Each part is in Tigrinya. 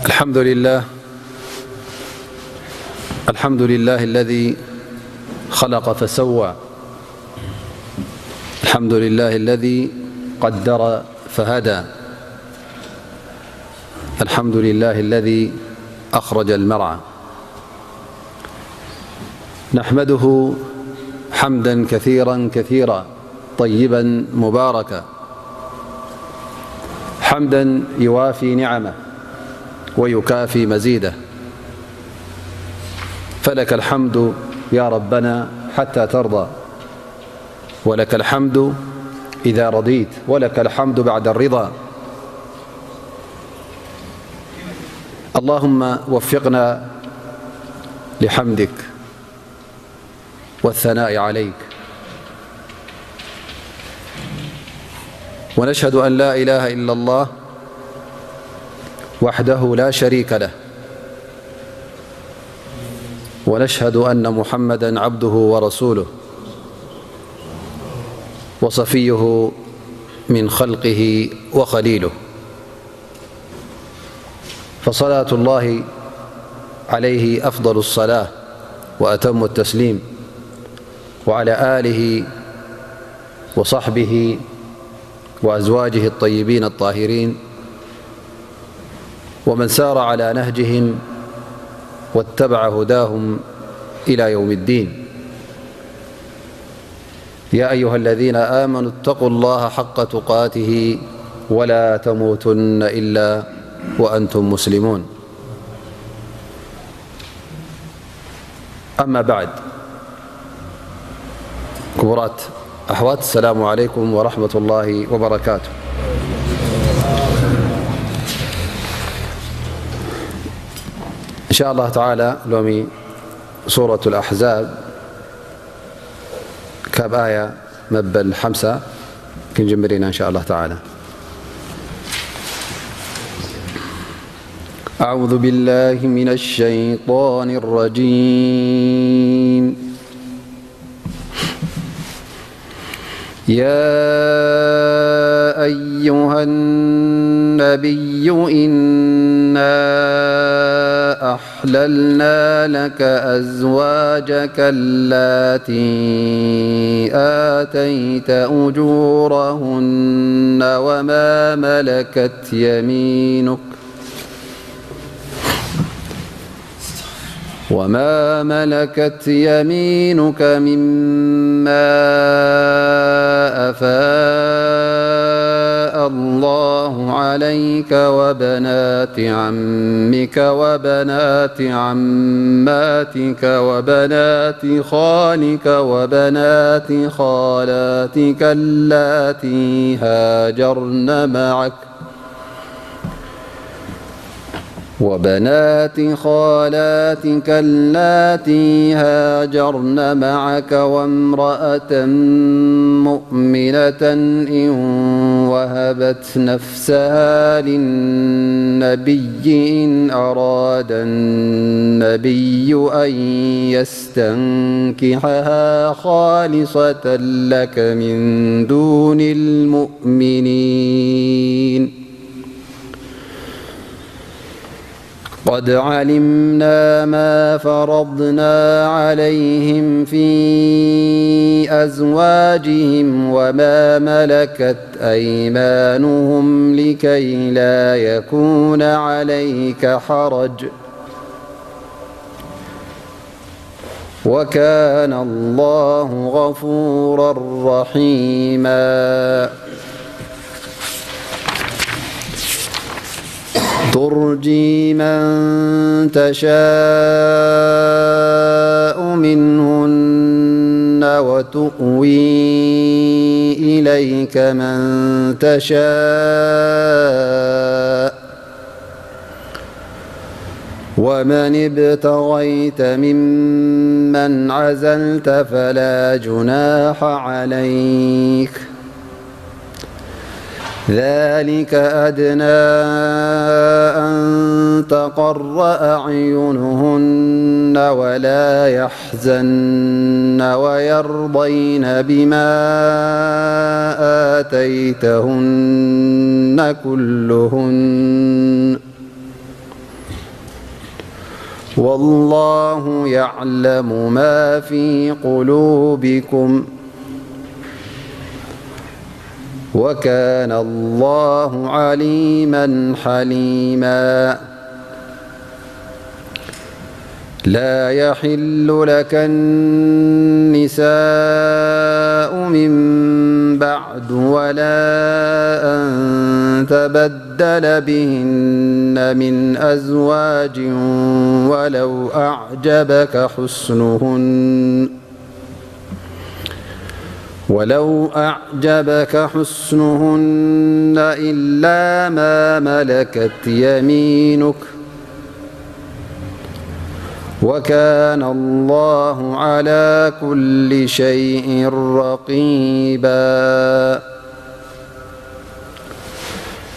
الحمد لله. الحمد لله الذي خلق فسوى. الحمد لله الذي قدر فهدى. الحمد لله الذي أخرج المرعى. نحمده حمدا كثيرا كثيرا طيبا مباركا، حمدا يوافي نعمه ويكافي مزيده. فلك الحمد يا ربنا حتى ترضى، ولك الحمد إذا رضيت، ولك الحمد بعد الرضا. اللهم وفقنا لحمدك والثناء عليك، ونشهد أن لا إله إلا الله وحده لا شريك له، ونشهد أن محمدا عبده ورسوله وصفيه من خلقه وخليله، فصلاة الله عليه أفضل الصلاة وأتم التسليم، وعلى آله وصحبه وأزواجه الطيبين الطاهرين، ومن سار على نهجهم واتبع هداهم إلى يوم الدين. يا أيها الذين آمنوا اتقوا الله حق تقاته ولا تموتن إلا وأنتم مسلمون. أما بعد، كبرات أحوات، السلام عليكم ورحمة الله وبركاته. إن شاء الله تعالى، لومي سورة الأحزاب، كاب آية مبل حمسة كنجمرين إن شاء الله تعالى. أعوذ بالله من الشيطان الرجيم. يا أيها النبي إنا أحللنا لك أزواجك اللاتي آتيت أجورهن وما ملكت يمينك، وما ملكت يمينك مما أفاء الله عليك، وبنات عمك وبنات عماتك وبنات خالك وبنات خالاتك اللاتي هاجرن معك، وبنات خالاتك اللاتي هاجرن معك، وامرأة مؤمنة إن وهبت نفسها للنبي إن أراد النبي أن يستنكحها خالصة لك من دون المؤمنين. قد علمنا ما فرضنا عليهم في أزواجهم وما ملكت أيمانهم لكي لا يكون عليك حرج، وكان الله غفورا رحيما. ترجي من تشاء منهن وتؤوي إليك من تشاء، ومن ابتغيت ممن عزلت فلا جناح عليك، ذلك أدنى أن تقر أعينهن ولا يحزن ويرضين بما آتيتهن كلهن. والله يعلم ما في قلوبكم، وكان الله عليما حليما. لا يحل لك النساء من بعد ولا أن تبدل بهن من أزواج ولو أعجبك حسنهن، ولو أعجبك حسنهن إلا ما ملكت يمينك، وكان الله على كل شيء رقيبا.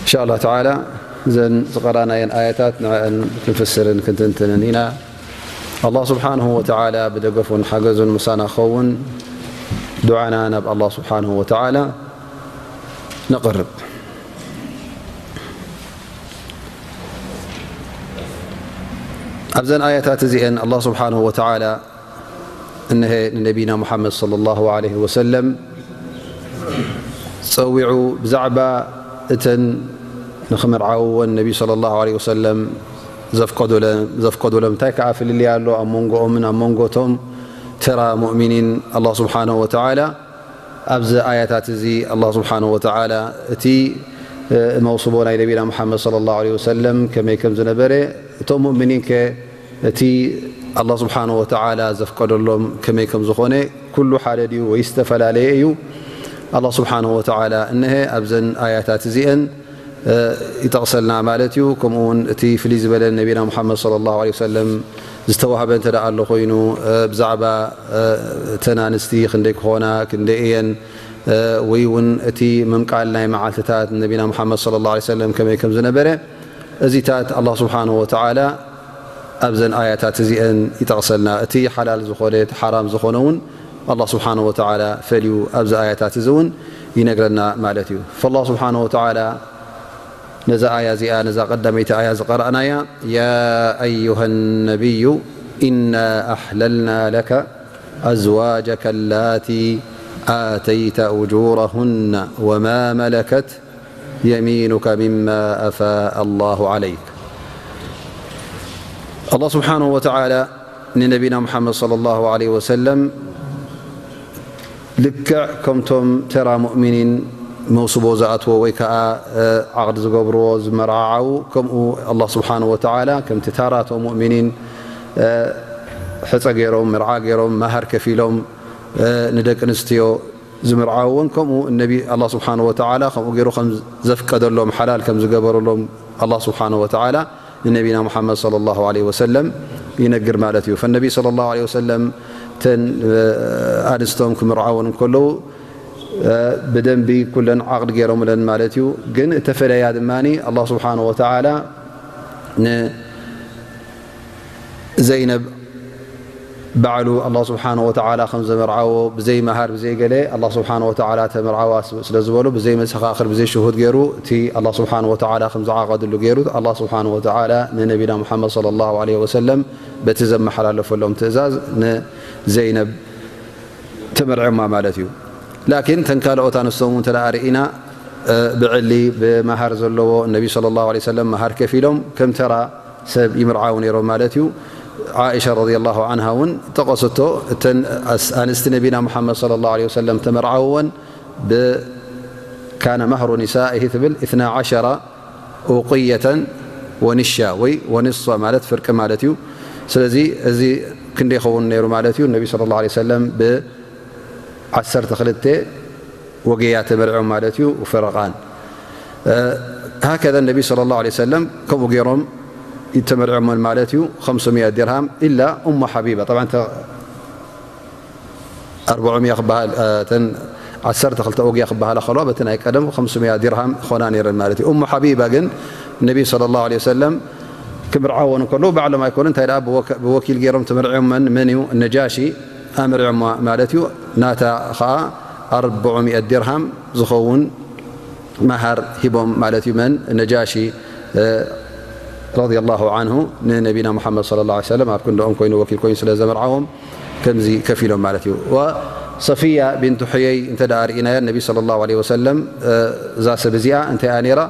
إن شاء الله تعالى، እዘን ዝቐራናየን ኣያታት ንዕአን ክንፍስርን ክንትንትንን ኢና። ኣላህ ስብሓንሁ ወተዓላ ብደገፉን ሓገዙን ምሳና ክኸውን ዱዓና ናብ ኣላህ ስብሓንሁ ወተዓላ ነቕርብ። ኣብዘን ኣያታት እዚአን ኣላህ ስብሓንሁ ወተዓላ እንሀ ንነቢና ሙሓመድ ሰለላሁ ዐለይሂ ወሰለም ጸዊዑ ብዛዕባ እተን ንኽምርዓውወን ነቢ ሰለላሁ ዐለይሂ ወሰለም ዘፍቀዱለ-፣ ዘፍቀዱሎም እንታይ ከኣ ፍልልይ ኣሎ ኣብ መንጎኦምን ኣብ መንጎቶም ተራ ሙእሚኒን። ኣላህ ስብሓንሁ ወተዓላ ኣብዚ ኣያታት እዚ ኣላህ ስብሓንሁ ወተዓላ እቲ፣ እ፣ መውስቦ ናይ ነቢና ሙሓመድ ሰለላሁ ዐለይሂ ወሰለም ከመይ ከም ዝነበረ፣ እቶም ሙእሚኒን ከ እቲ ኣላህ ስብሓንሁ ወተዓላ ዘፍቀደሎም ከመይ ከም ዝኾነ ኩሉ ሓደ ድዩ ወይ ዝተፈላለየ እዩ? ኣላህ ስብሓንሁ ወተዓላ እንሀ ኣብዘን ኣያታት እዚአን፣ እ፣ ይጠቕሰልና ማለት እዩ። ከምኡ እውን እቲ ፍልይ ዝበለ ነቢና ሙሓመድ ሰለላሁ ዐለይሂ ወሰለም ዝተዋህበ እንተ ደኣ ኣሎ ኮይኑ፣ እ፣ ብዛዕባ፣ እ፣ እተን ኣንስቲ ክንደይ ክኾና፣ ክንደይ እየን፣ እ፣ ወይ እውን እቲ ምምቃል ናይ መዓልትታት ነቢና ሙሓመድ ሰለላሁ ዐለይሂ ወሰለም ከመይ ከም ዝነበረ፣ እዚታት ኣላህ ስብሓንሁ ወተዓላ ኣብዘን ኣያታት እዚአን ይጠቕሰልና። እቲ ሓላል ዝኾነ፣ እቲ ሓራም ዝኾነ እውን ኣላህ ስብሓንሁ ወተዓላ ፈልዩ ኣብዚ ኣያታት እዚ እውን ይነግረና ማለት እዩ። ፈላህ ስብሓንሁ ወተዓላ ነዛ ኣያ እዚኣ፣ ነዛ ቀዳመይቲ ኣያ ዝቐረእናያ፣ يا أيها النبي إنا أحللنا لك أزواجك اللاتي آتيت أجورهن وما ملكت يمينك مما أفاء الله عليك. ኣላህ ስብሓንሁ ወተዓላ ንነቢና ሙሓመድ ሰለላሁ ዐለይሂ ወሰለም ልክዕ ከምቶም ተራ ሙእሚኒን መውስቦ ዝኣትዎ ወይ ከኣ፣ እ፣ ዓቕዲ ዝገብርዎ፣ ዝመርዓዓዉ፣ ከምኡ ኣላህ ስብሓንሁ ወተዓላ ከምቲ ታራቶም ሙእሚኒን፣ እ፣ ሕጸ ገይሮም፣ መርዓ ገይሮም፣ መሃር ከፊሎም፣ እ፣ ንደቂ ኣንስትዮ ዝምርዓውዎን ከምኡ ነቢ ኣላህ ስብሓንሁ ወተዓላ ከምኡ ገይሩ ከም ዘፍቀደሎም፣ ሓላል ከም ዝገበረሎም ኣላህ ስብሓንሁ ወተዓላ ንነቢና ሙሓመድ ሰለላሁ ዐለይሂ ወሰለም ይነግር ማለት እዩ። ፈነቢ ሰለላሁ ዐለይሂ ወሰለም እተን፣ እ፣ ኣንስቶም ክምርዓወን እንከለዉ፣ እ፣ ብደንቢ ኩለን ዓቕዲ ገይሮምለን ማለት እዩ። ግን እተፈለያ ድማ ኣላህ ስብሓንሁ ወተዓላ ን ዘይነብ ባዕሉ ኣላህ ስብሓንሁ ወተዓላ ከም ዘመርዓዎ ብዘይ መሃር ብዘይ ገለ ኣላህ ስብሓንሁ ወተዓላ ተመርዓዋ ስለ ዝበሉ ብዘይ መሰኻኽር ብዘይ ሽሁድ ገይሩ እቲ ኣላህ ስብሓንሁ ወተዓላ ከም ዝዓቐድሉ ገይሩ ኣላህ ስብሓንሁ ወተዓላ ንነቢና ሙሓመድ ሰለላሁ ዐለይሂ ወሰለም በቲ ዘመሓላለፈሎም ትእዛዝ ንዘይነብ ተመርዕዮማ ማለት እዩ። ላኪን ተን ካልኦት ኣንስቶም እውን እንተ ደኣ ርኢና፣ እ፣ ብዕሊ ብመሃር ዘለዎ ነቢ ሰለላሁ ዐለይሂ ወሰለም መሃር ከፊሎም ከም ተራ ሰብ ይምርዓው ነይሮም ማለት እዩ። ዓኢሻ ረዲየላሁ ዓንሃ እውን ጠቐሰቶ፣ እተን ኣስ-፣ ኣንስቲ ነቢና ሙሓመድ ሰለላሁ ዐለይሂ ወሰለም ተመርዓውወን ብ-፣ ካነ መህሩ ኒሳኢሂ ትብል፣ ኢስና ዓሸረ ኡቅየተን ወንሻ ወይ ወንሷ ማለት ፍርቂ ማለት እዩ። ስለዚ እዚ ክንደይ ይኸውን ነይሩ ማለት እዩ? ነቢ ሰለላሁ ዐለይሂ ወሰለም ብዓሰርተ ክልተ ወገያ ተመርዕዮም ማለት እዩ። ፈረቓን፣ እ፣ ሃከዘ ነቢ ሰለላሁ ዐለይሂ ወሰለም ከምኡ ገይሮም ተመርዕዮመን ማለት እዩ። ኸምስሚያ ዲርሃም ኢላ ኡሙ ሓቢባ። ጠብዓን፣ ተ-፣ ኣርብዕሚያ ክበሃል፣ እ፣ እተን ዓሰርተ ክልተ ወግያ ክበሃላ ከለዋ፣ በቲ ናይ ቀደም ኸምስሚያ ዲርሃም ይኾና ነይረን ማለት እዩ። እሙ ሓቢባ ግን ነቢ ሰለላሁ ዐለይሂ ወሰለም ክምርዓወን እንከለዉ ባዕሎም ኣይኮኑን፣ እንታይ ደኣ ብወከ-፣ ብወኪል ገይሮም ተመርዕዮመን። መን እዩ? ነጃሺ ኣምርዕዮማ ማለት እዩ። ናታ ኸኣ ኣርብዑሚእቲ ዲርሃም ዝኸውን መሃር ሂቦም ማለት እዩ። መን? ነጃሺ፣ እ፣ ረዲየላሁ ዓንሁ ንነቢና ሙሓመድ ሰለላሁ ዐለይሂ ወሰለም ኣብ ክንድኦም ኮይኑ ወኪል ኮይኑ ስለ ዘመርዓዎም ከምዚ ከፊሎም ማለት እዩ። ወሰፊያ ቢንቱ ሑየይ እንተ ደኣ ርኢናያ ነቢ ሰለላሁ ዐለይሂ ወሰለም እዛ ሰብ እዚኣ እንታይ እያ ነይራ?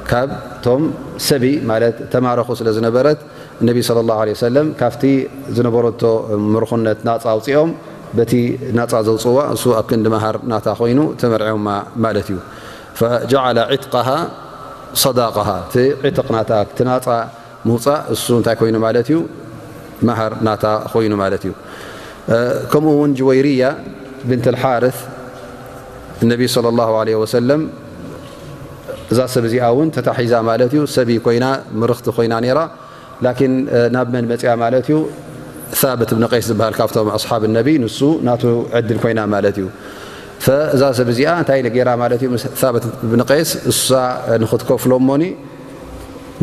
ካብቶም ሰቢ ማለት ተማረኹ ስለ ዝነበረት ነቢ ሰለላሁ ዐለይሂ ወሰለም ካብቲ ዝነበረቶ ምርኹነት ናፃ ኣውፂኦም በቲ ናፃ ዘውፅዋ እሱ ኣብ ክንዲ መሃር ናታ ኮይኑ ተመርዕዮማ ማለት እዩ። ፈጀዓለ ዒትቃሃ ሰዳቃሃ እቲ ዒትቕ ናታ እቲ ናፃ ምውፃእ እሱ እንታይ ኮይኑ ማለት እዩ? መሃር ናታ ኮይኑ ማለት እዩ። ከምኡ እውን ጅወይርያ ብንት ልሓርስ ነቢ ሰለላሁ ዐለይሂ ወሰለም እዛ ሰብ እዚኣ እውን ተታሒዛ ማለት እዩ። ሰብይ ኮይና ምርኽቲ ኮይና ነይራ። ላኪን ናብ መን መፅያ ማለት እዩ? ሳብት ብን ቀይስ ዝበሃል ካብቶም ኣስሓብ ነቢ ንሱ ናቱ ዕድል ኮይና ማለት እዩ። ፈእዛ ሰብ እዚኣ እንታይ ገይራ ማለት እዩ? ምስ ሳብት ብን ቀይስ እሳ ንክትከፍሎ እሞኒ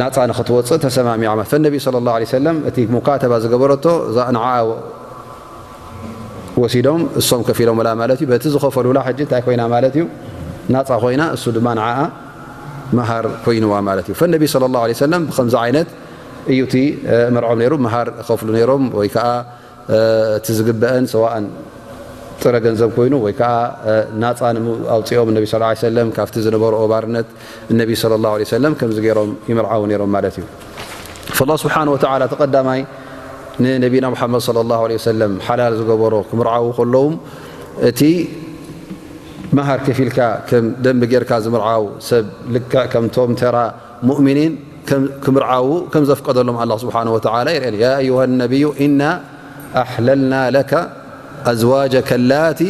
ናፃ ንክትወፅእ ተሰማሚዖም። ፈነቢ ሰለላሁ ዐለይሂ ወሰለም እቲ ሙካተባ ዝገበረቶ እዛ ንዓ ወሲዶም እሶም ከፊሎምላ ማለት እዩ። በቲ ዝኸፈሉላ ሕጂ እንታይ ኮይና ማለት እዩ? ናፃ ኮይና እሱ ድማ ንዓኣ መሃር ኮይንዋ ማለት እዩ። ፈነቢ ሰለላሁ ዐለይሂ ወሰለም ብከምዚ ዓይነት እዩ እቲ መርዖም ነይሩ። መሃር ይኸፍሉ ነይሮም ወይ ከዓ እቲ ዝግበአን ሰዋእን ጥረ ገንዘብ ኮይኑ ወይ ከዓ ናፃ ኣውፅኦም ነቢ ስ ሰለም ካብቲ ዝነበርኦ ባርነት እነቢ ሰለላሁ ዐለይሂ ወሰለም ከምዚ ገይሮም ይምርዓው ነይሮም ማለት እዩ። ፈላህ ስብሓን ወተዓላ ተቐዳማይ ንነቢና ሙሓመድ ሰለላሁ ዐለይሂ ወሰለም ሓላል ዝገበሮ ክምርዓው ከለዎም እቲ መሃር ከፊልካ ከም ደንቢ ጌርካ ዝምርዓው ሰብ ልክዕ ከምቶም ተራ ሙእሚኒን ክምርዓው ከም ዘፍቀደሎም ኣላህ ስብሓን ወተዓላ የርእየን። ያ ኣዩሃ ነቢዩ ኢና ኣሕለልና ለካ ኣዝዋጀከ ላቲ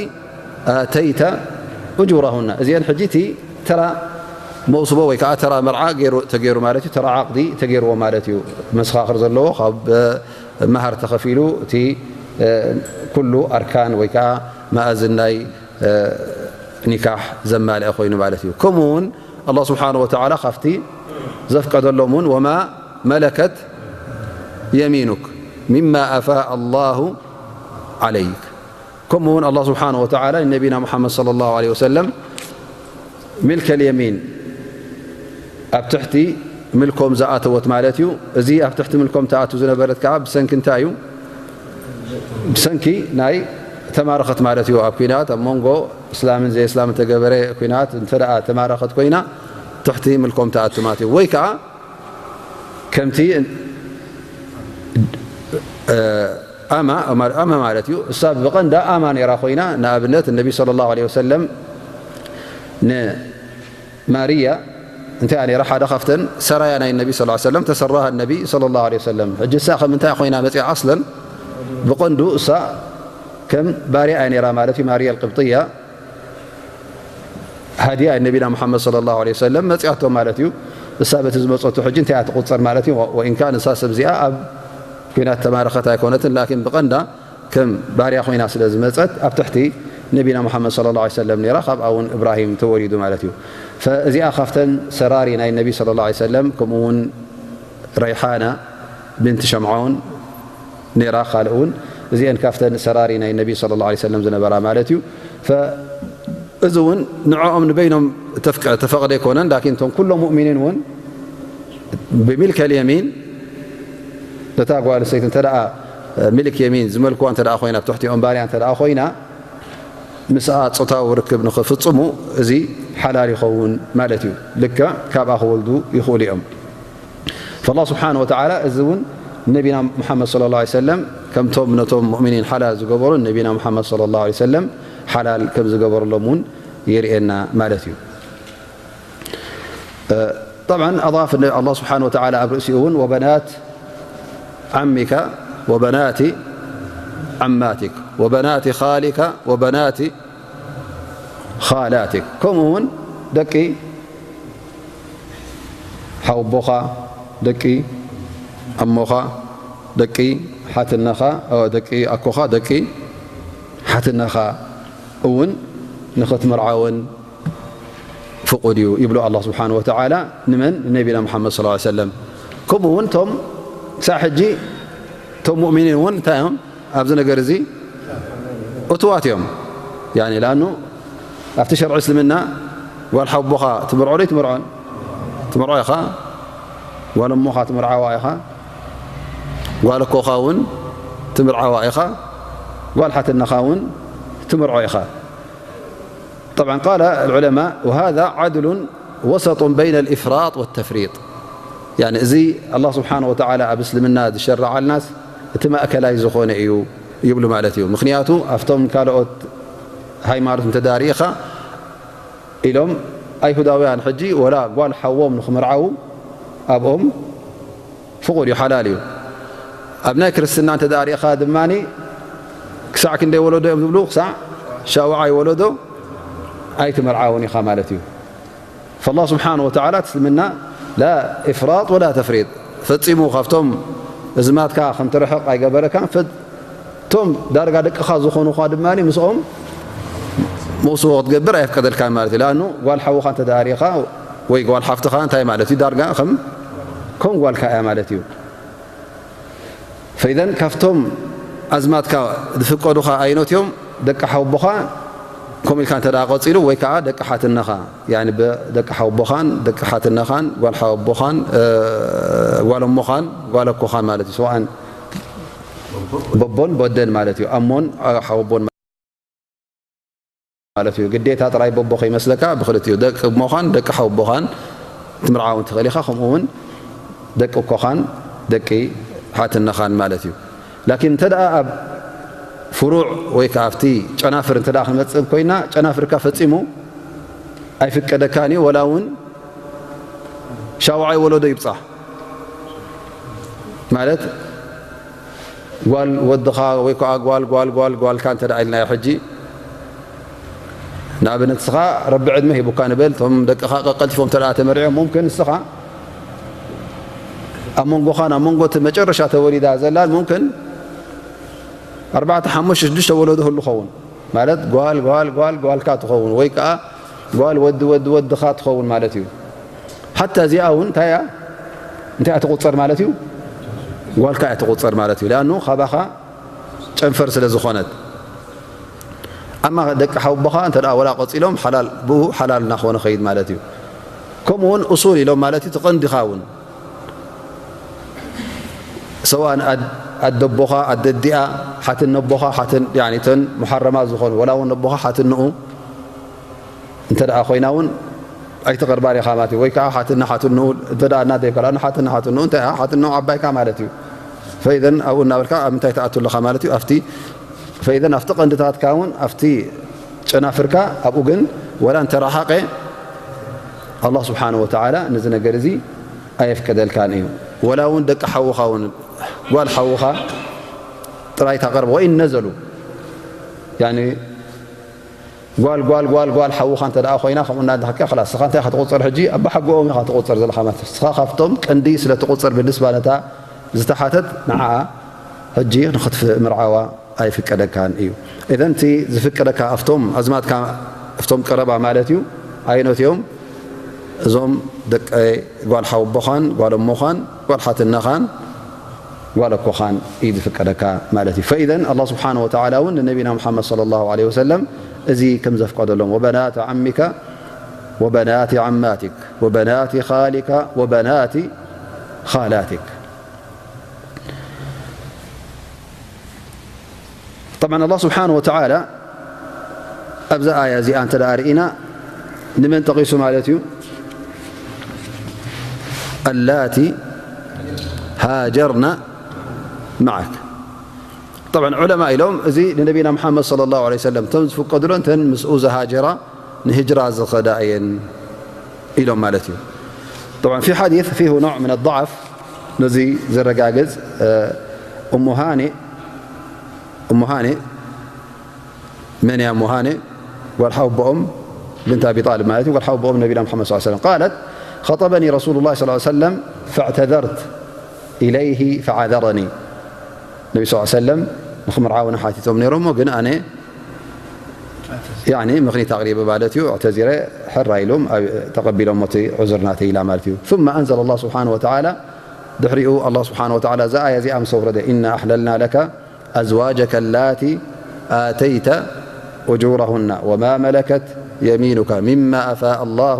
ኣተይተ እጁረሁና። እዚአን ሕጂ እቲ ተራ መውስቦ ወይ ከዓ ተራ መርዓ ተገይሩ ማለት እዩ። ተራ ዓቕዲ ተገይርዎ ማለት እዩ። መሰኻኽር ዘለዎ ካብ መሃር ተኸፊሉ እቲ ኩሉ ኣርካን ወይ ከዓ መኣዝን ናይ ኒካሕ ዘማልአ ኮይኑ ማለት እዩ። ከምኡ እውን ኣላህ ስብሓን ወተዓላ ካብቲ ዘፍቀደሎም እውን ወማ መለከት የሚኑክ ሚማ ኣፋ ኣላሁ ዓለይክ። ከምኡ እውን ኣላህ ስብሓን ወተዓላ ንነቢና ሙሓመድ ሰለላሁ ዐለይሂ ወሰለም ሚልከል የሚን ኣብ ትሕቲ ምልኮም ዝኣተወት ማለት እዩ። እዚ ኣብ ትሕቲ ምልኮም ትኣቱ ዝነበረት ከዓ ብሰንኪ እንታይ እዩ? ብሰንኪ ናይ ተማረኸት ማለት እዩ። ኣብ ኲናት ኣብ መንጎ እስላምን ዘይእስላምን ተገበረ ኲናት እንተ ደኣ ተማረኸት ኮይና ትሕቲ ምልኮም ትኣቱ ማለት እዩ። ወይ ከዓ ከምቲ ኣማ ኣማ ማለት እዩ። እሳ ብቐንዳ ኣማ ነይራ ኮይና ንኣብነት ነቢ ሰለላሁ ዐለይሂ ወሰለም ንማርያ እንታይ ነይራ ሓደ ካብተን ሰራያ ናይ ነቢ ስ ሰለም ተሰራሃ ነቢ ሰለላሁ ዐለይሂ ወሰለም። ሕጂ እሳ ከም እንታይ ኮይና መፅያ ኣስለን ብቐንዱ እሳ ከም ባርያ እያ ነይራ ማለት እዩ። ማርያ ኣልቅብጥያ ሃዲያ ነቢና ሙሓመድ ሰለላሁ ዐለይሂ ወሰለም መፅያቶ ማለት እዩ። እሳ በቲ ዝመፀቱ ሕጂ እንታይ እያ ትቁፀር ማለት እዩ። ወኢንካ ንሳ ሰብ እዚኣ ኣብ ኲናት ተማረኸት ኣይኮነትን፣ ላኪን ብቐንዳ ከም ባርያ ኮይና ስለ ዝመፀት ኣብ ትሕቲ ነቢና ሙሓመድ ሰለላሁ ዐለይሂ ወሰለም ነይራ። ካብኣ እውን እብራሂም ተወሊዱ ማለት እዩ። ፈእዚኣ ካብተን ሰራሪ ናይ ነቢ ሰለላሁ ዐለይሂ ወሰለም ከምኡ እውን ረይሓና ብንት ሸምዓውን ነይራ። ካልእ እውን እዚአን ካብተን ሰራሪ ናይ ነቢ ሰለላሁ ዐለይሂ ወሰለም ዝነበራ ማለት እዩ። ፈ እዚ እውን ንዕኦም ንበይኖም ተፍቀ- ተፈቕደ ኣይኮነን። ላኪን እቶም ኩሎም ሙእሚኒን እውን ብሚልከል የሚን ነታ ጓል ሰይቲ እንተ ደኣ ሚልክ የሚን ዝመልክዋ እንተ ደኣ ኮይና፣ ኣብ ትሕቲኦም ባርያ እንተ ደኣ ኮይና ምስኣ ጾታዊ ርክብ ንኽፍጽሙ እዚ ሓላል ይኸውን ማለት እዩ። ልክዕ ካብኣ ክወልዱ ይኽእሉ እዮም። ፈላህ ስብሓን ወተዓላ እዚ እውን ነቢና ሙሓመድ ሰለላሁ ዐለይሂ ወሰለም ከምቶም ነቶም ሙእሚኒን ሓላል ዝገበሩ ነቢና ሙሓመድ ሰለላሁ ዐለይሂ ወሰለም ሓላል ከም ዝገበረሎም እውን የርእየና ማለት እዩ። ጠብዓን ኣضاف ኣላህ ስብሓን ወተዓላ ኣብ ርእሲኡ እውን ወበናት ዓሚካ ወበናት ዓማቲክ ወበናት ኻሊካ ወበናት ኻላቲክ ከምኡ እውን ደቂ ሓወቦኻ፣ ደቂ ኣሞኻ፣ ደቂ ሓትነኻ፣ ደቂ ኣኮኻ፣ ደቂ ሓትነኻ እውን ንኽትምርዓውን ፍቑድ እዩ ይብሉ ኣላህ ስብሓን ወተዓላ። ንመን? ንነቢና ሙሓመድ ሰለላሁ ዐለይሂ ወሰለም። ከምኡ እውን እቶም ክሳዕ ሕጂ እቶም ሙእሚኒን እውን እንታይ እዮም? ኣብዚ ነገር እዚ እቱዋት እዮም። ያኒ ላኑ ኣብቲ ሸርዒ እስልምና ጓል ሓቦኻ ትምርዖ ዶ ኣይትምርዖን? ትምርዖ ኢኻ። ጓል እሞኻ ትምርዓዋ ኢኻ፣ ጓል ኣኮኻ እውን ትምርዓዋ ኢኻ፣ ጓል ሓትነኻ እውን ትምርዖ ኢኻ። طبعا قال العلماء وهذا عدل وسط بين الإفراط والتفريط. يعني እዚ ኣላህ ስብሓነ ወተዓላ ኣብ እስልምና ዝሸረዓልናስ እቲ ማእከላይ ዝኾነ እዩ ይብሉ ማለት እዩ። ምኽንያቱ ኣብቶም ካልኦት ሃይማኖት እንተዳሪእኻ ኢሎም ኣይሁዳውያን ሕጂ ወላ ጓል ሓዎም ንኽምርዓዉ ኣብኦም ፍቑድ እዩ፣ ሓላል እዩ። ኣብ ናይ ክርስትና እንተ ደኣ ሪእኻ ድማ ክሳዕ ክንደይ ወለዶ እዮም ዝብሉ? ክሳዕ ሻውዓይ ወለዶ ኣይትምርዓውን ኢኻ ማለት እዩ። فالله سبحانه وتعالى እስልምና لا إفراط ولا تفريط ፈጺሙ ካብቶም እዝማትካ ከም ትርሕቕ ኣይገበረካን። እቶም ዳርጋ ደቅኻ ዝኾኑኻ ድማ ምስኦም መውስቦ ክትገብር ኣየፍቀደልካን ማለት እዩ። ለኣኑ ጓል ሓውኻ እንተ ደኣ ሪእኻ ወይ ጓል ሓፍትኻ እንታይ ማለት እዩ? ዳርጋ ከም ከም ጓልካ እያ ማለት እዩ። ፈኢዘን ካብቶም ኣዝማትካ ዝፍቀዱኻ ኣይኖት እዮም? ደቂ ሓወቦኻ ከምኡ ኢልካ እንተ ደኣ ቀጺሉ ወይ ከዓ ደቂ ሓትነኻ፣ ያኒ ብደቂ ሓወቦኻን ደቂ ሓትነኻን ጓል ሓወቦኻን እ፣ ጓል እሞኻን ጓል ኣኮኻን ማለት እዩ። ሰዋእን በቦን በደን ማለት እዩ። ኣሞን ሓወቦን ማለት እዩ። ግዴታ ጥራይ በቦ ከይመስለካ ብክልቲኡ ደቂ እሞኻን ደቂ ሓወቦኻን ትምርዓውን ትኽእል ኢኻ። ከምኡ እውን ደቂ እኮኻን ደቂ ሓትነኻን ማለት እዩ። ላኪን እንተ ደኣ ኣብ ፍሩዕ ወይ ከዓ ኣብቲ ጨናፍር እንተ ደኣ ክንመጽእ ኮይና ጨናፍርካ ፈጺሙ ኣይፍቀደካን እዩ። ወላ እውን ሻውዓይ ወለዶ ይብጻሕ ማለት ጓል ወድኻ ወይ ከዓ ጓል ጓል ጓል ጓልካ እንተ ደኣ ኢልናዮ ሕጂ ንኣብነት ንስኻ ረቢ ዕድመ ሂቡካ ንበል። እቶም ደቅኻ ቀልጢፎም እንተ ደኣ ተመርዕዮም ሙምክን ንስኻ ኣብ መንጎኻን ኣብ መንጎ እቲ መጨረሻ ተወሊዳ ዘላን ሙምክን ኣርባዕተ ሓሙሽተ ሽዱሽተ ወለዶ ህሉ ኸውን ማለት ጓል ጓል ጓል ጓልካ ትኸውን ወይ ከዓ ጓል ወዲ ወዲ ወድኻ ትኸውን ማለት እዩ። ሓታ እዚኣ እውን እንታይ እያ እንታይ እያ ትቑጸር ማለት እዩ? ጓልካ እያ ትቑጸር ማለት እዩ። ለኣኑ ካባኻ ጨንፈር ስለ ዝኾነት። ኣማ ደቂ ሓውቦኻ እንተ ደኣ ወላ ቀጺሎም ሓላል ብኡ ሓላል እናኾነ ኸይድ ማለት እዩ። ከምኡ እውን እሱል ኢሎም ማለት እዩ። ትቐንዲኻ እውን ሰዋን ኣድ- ኣደቦኻ ኣደዲኣ ሓትን ነቦኻ ሓትን ያኒ ተን ሙሓረማት ዝኾኑ ወላ እውን ነቦኻ ሓትን ንኡ እንተ ደኣ ኮይና እውን ኣይትቐርባን ኢኻ ማለት እዩ። ወይ ከዓ ሓትና ሓትንኡ እንተ ደኣ እናደይካ ለኣኑ ሓትና ሓትንኡ እንታይ እያ ሓትንኡ ዓባይካ ማለት እዩ። ፈኢዘን ኣብኡ እናበልካ ኣብ ምንታይ ትኣቱ ኣለኻ ማለት እዩ። ኣብቲ ፈኢዘን ኣብቲ ቀንድታትካ እውን ኣብቲ ጨናፍርካ ኣብኡ ግን ወላ እንተረሓቐ ኣላህ ስብሓነ ወተዓላ ነዚ ነገር እዚ ኣየፍቀደልካን እዩ። ወላ እውን ደቂ ሓውኻ እውን ጓል ሓውኻ ጥራይ ታቐርብ ወኢን ነዘሉ ያኒ ጓል ጓል ጓል ጓል ሓውኻ እንተ ደኣ ኮይና ከምኡ እናዳኸካ ክላስ ንስኻ እንታይ ኢኻ ትቑጸር ሕጂ ኣባሓጎኦም ኢኻ ትቑጸር ዘለኻ ማለት ንስኻ ካብቶም ቀንዲ ስለ ትቑጸር ብንስባ ነታ ዝተሓተት ንዓኣ ሕጂ ንኽትፍእ ምርዓዋ ኣይፍቀደካን እዩ። እዘን እቲ ዝፍቀደካ ኣብቶም ኣዝማትካ ኣብቶም ቀረባ ማለት እዩ። ኣየኖት እዮም? እዞም ደቂ ጓል ሓወቦኻን ጓል እሞኻን ጓል ሓትነኻን ጓል ኣኮኻን እዩ ዝፍቀደካ ማለት እዩ። ፈኢዘን ኣላህ ስብሓነ ወተዓላ እውን ንነቢና ሙሓመድ ሰለላሁ ዐለይሂ ወሰለም እዚ ከም ዘፍቀደሎም ወበናት ዓሚካ ወበናት ዓማቲክ ወበናት ኻሊካ ወበናት ኻላቲክ طبعا الله سبحانه وتعالى ኣብዛ ኣያ እዚኣ እንተ ደኣ ርኢና ንመን ጠቒሱ ማለት እዩ? ኣላቲ ሃጀርና መዓክ። طبعا ዑለማ ኢሎም እዚ ንነቢና ሙሓመድ صلى الله عليه وسلم እተን ዝፍቀዱሎ እንተን ምስኡ ዝሃጀራ ንህጅራ ዝኸዳ እየን ኢሎም ማለት እዩ። طبعا في حديث فيه نوع من الضعف ነዚ ዘረጋግጽ እሙ ሃኒ እሙ ሃኒ መን እያ እሙ ሃኒ ጓል ሓወቦኦም ብንት ኣቢ ጣልብ ማለት እዩ ጓል ሓወቦኦም ነቢና ሙሓመድ صلى الله عليه وسلم قالت خطبني رسول الله صلى الله عليه وسلم فاعتذرت إليه فعذرني ነቢ صلى الله عليه وسلم ንኽምርዓውኒ ሓቲቶም ነይሮሞ ግን ኣነ ያኒ ምኽኒት ኣቕሪበ ማለት እዩ ኣዕተዚረ ሕራ ኢሎም ተቐቢሎም እቲ ዑዝር ናተይ ኢላ ማለት እዩ ثم أنزل الله سبحانه وتعالى ድሕሪኡ ኣላህ ስብሓን ወተዓላ እዛ ኣያ እዚኣ ምስ ኣውረደ إنا أحللنا لك أزواجك اللاتي آتيت أجورهن وما ملكت يمينك مما أفاء الله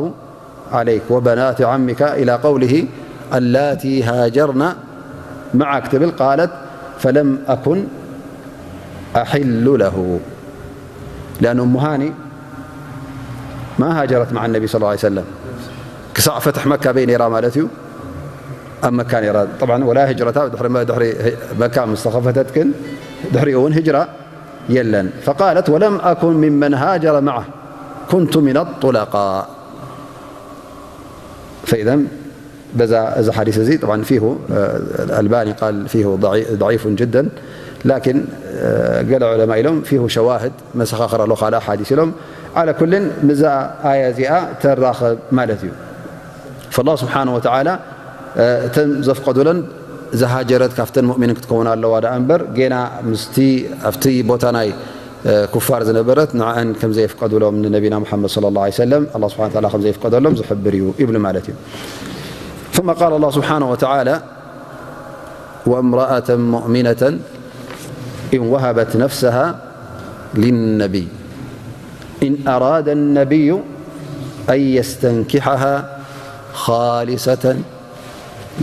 عليك وبنات عمك إلى قوله اللاتي هاجرن معك ትብል قالت فلم أكن أحل له لأن أم هاني ما هاجرت مع النبي صلى الله عليه وسلم ክሳዕ ፈትሒ መካ በይ ነይራ ማለት እዩ ኣብ መካ ነይራ طبعا ولا هجرة ድሕሪ መካ ምስ ተኸፈተት ግን ድሕሪኡ እውን هجرة የለን فقالت ولم أكن ممن هاجر معه كنت من الطلقاء فإذا በዛ እዚ ሓዲስ እዚ طبعا فيه الألباني قال فيه ضعيف جدا لكن ገለ ዑለማ ኢሎም فيه شواهد መሰኻኽር ኣሎ ካልእ ሓዲስ ኢሎም على كل ምዛ ኣያ እዚኣ ተራኸብ ማለት እዩ فالله سبحانه وتعالى እተን ዘፍቀዱለን ዝሃጀረት ካብተን ሙእሚኒን ክትከውን ኣለዋ ደኣ እምበር ጌና ምስቲ ኣብቲ ቦታ ናይ ኩፋር ዝነበረት ንዓን ከም ዘየፍቀዱሎም ንነቢና ሙሓመድ صلى الله عليه وسلم الله سبحانه وتعالى ከም ዘየፍቀደሎም ዝሕብር እዩ ይብሉ ማለት እዩ ثم قال الله سبحانه وتعالى وامرأة مؤمنة إن وهبت نفسها للنبي إن أراد النبي أن يستنكحها خالصة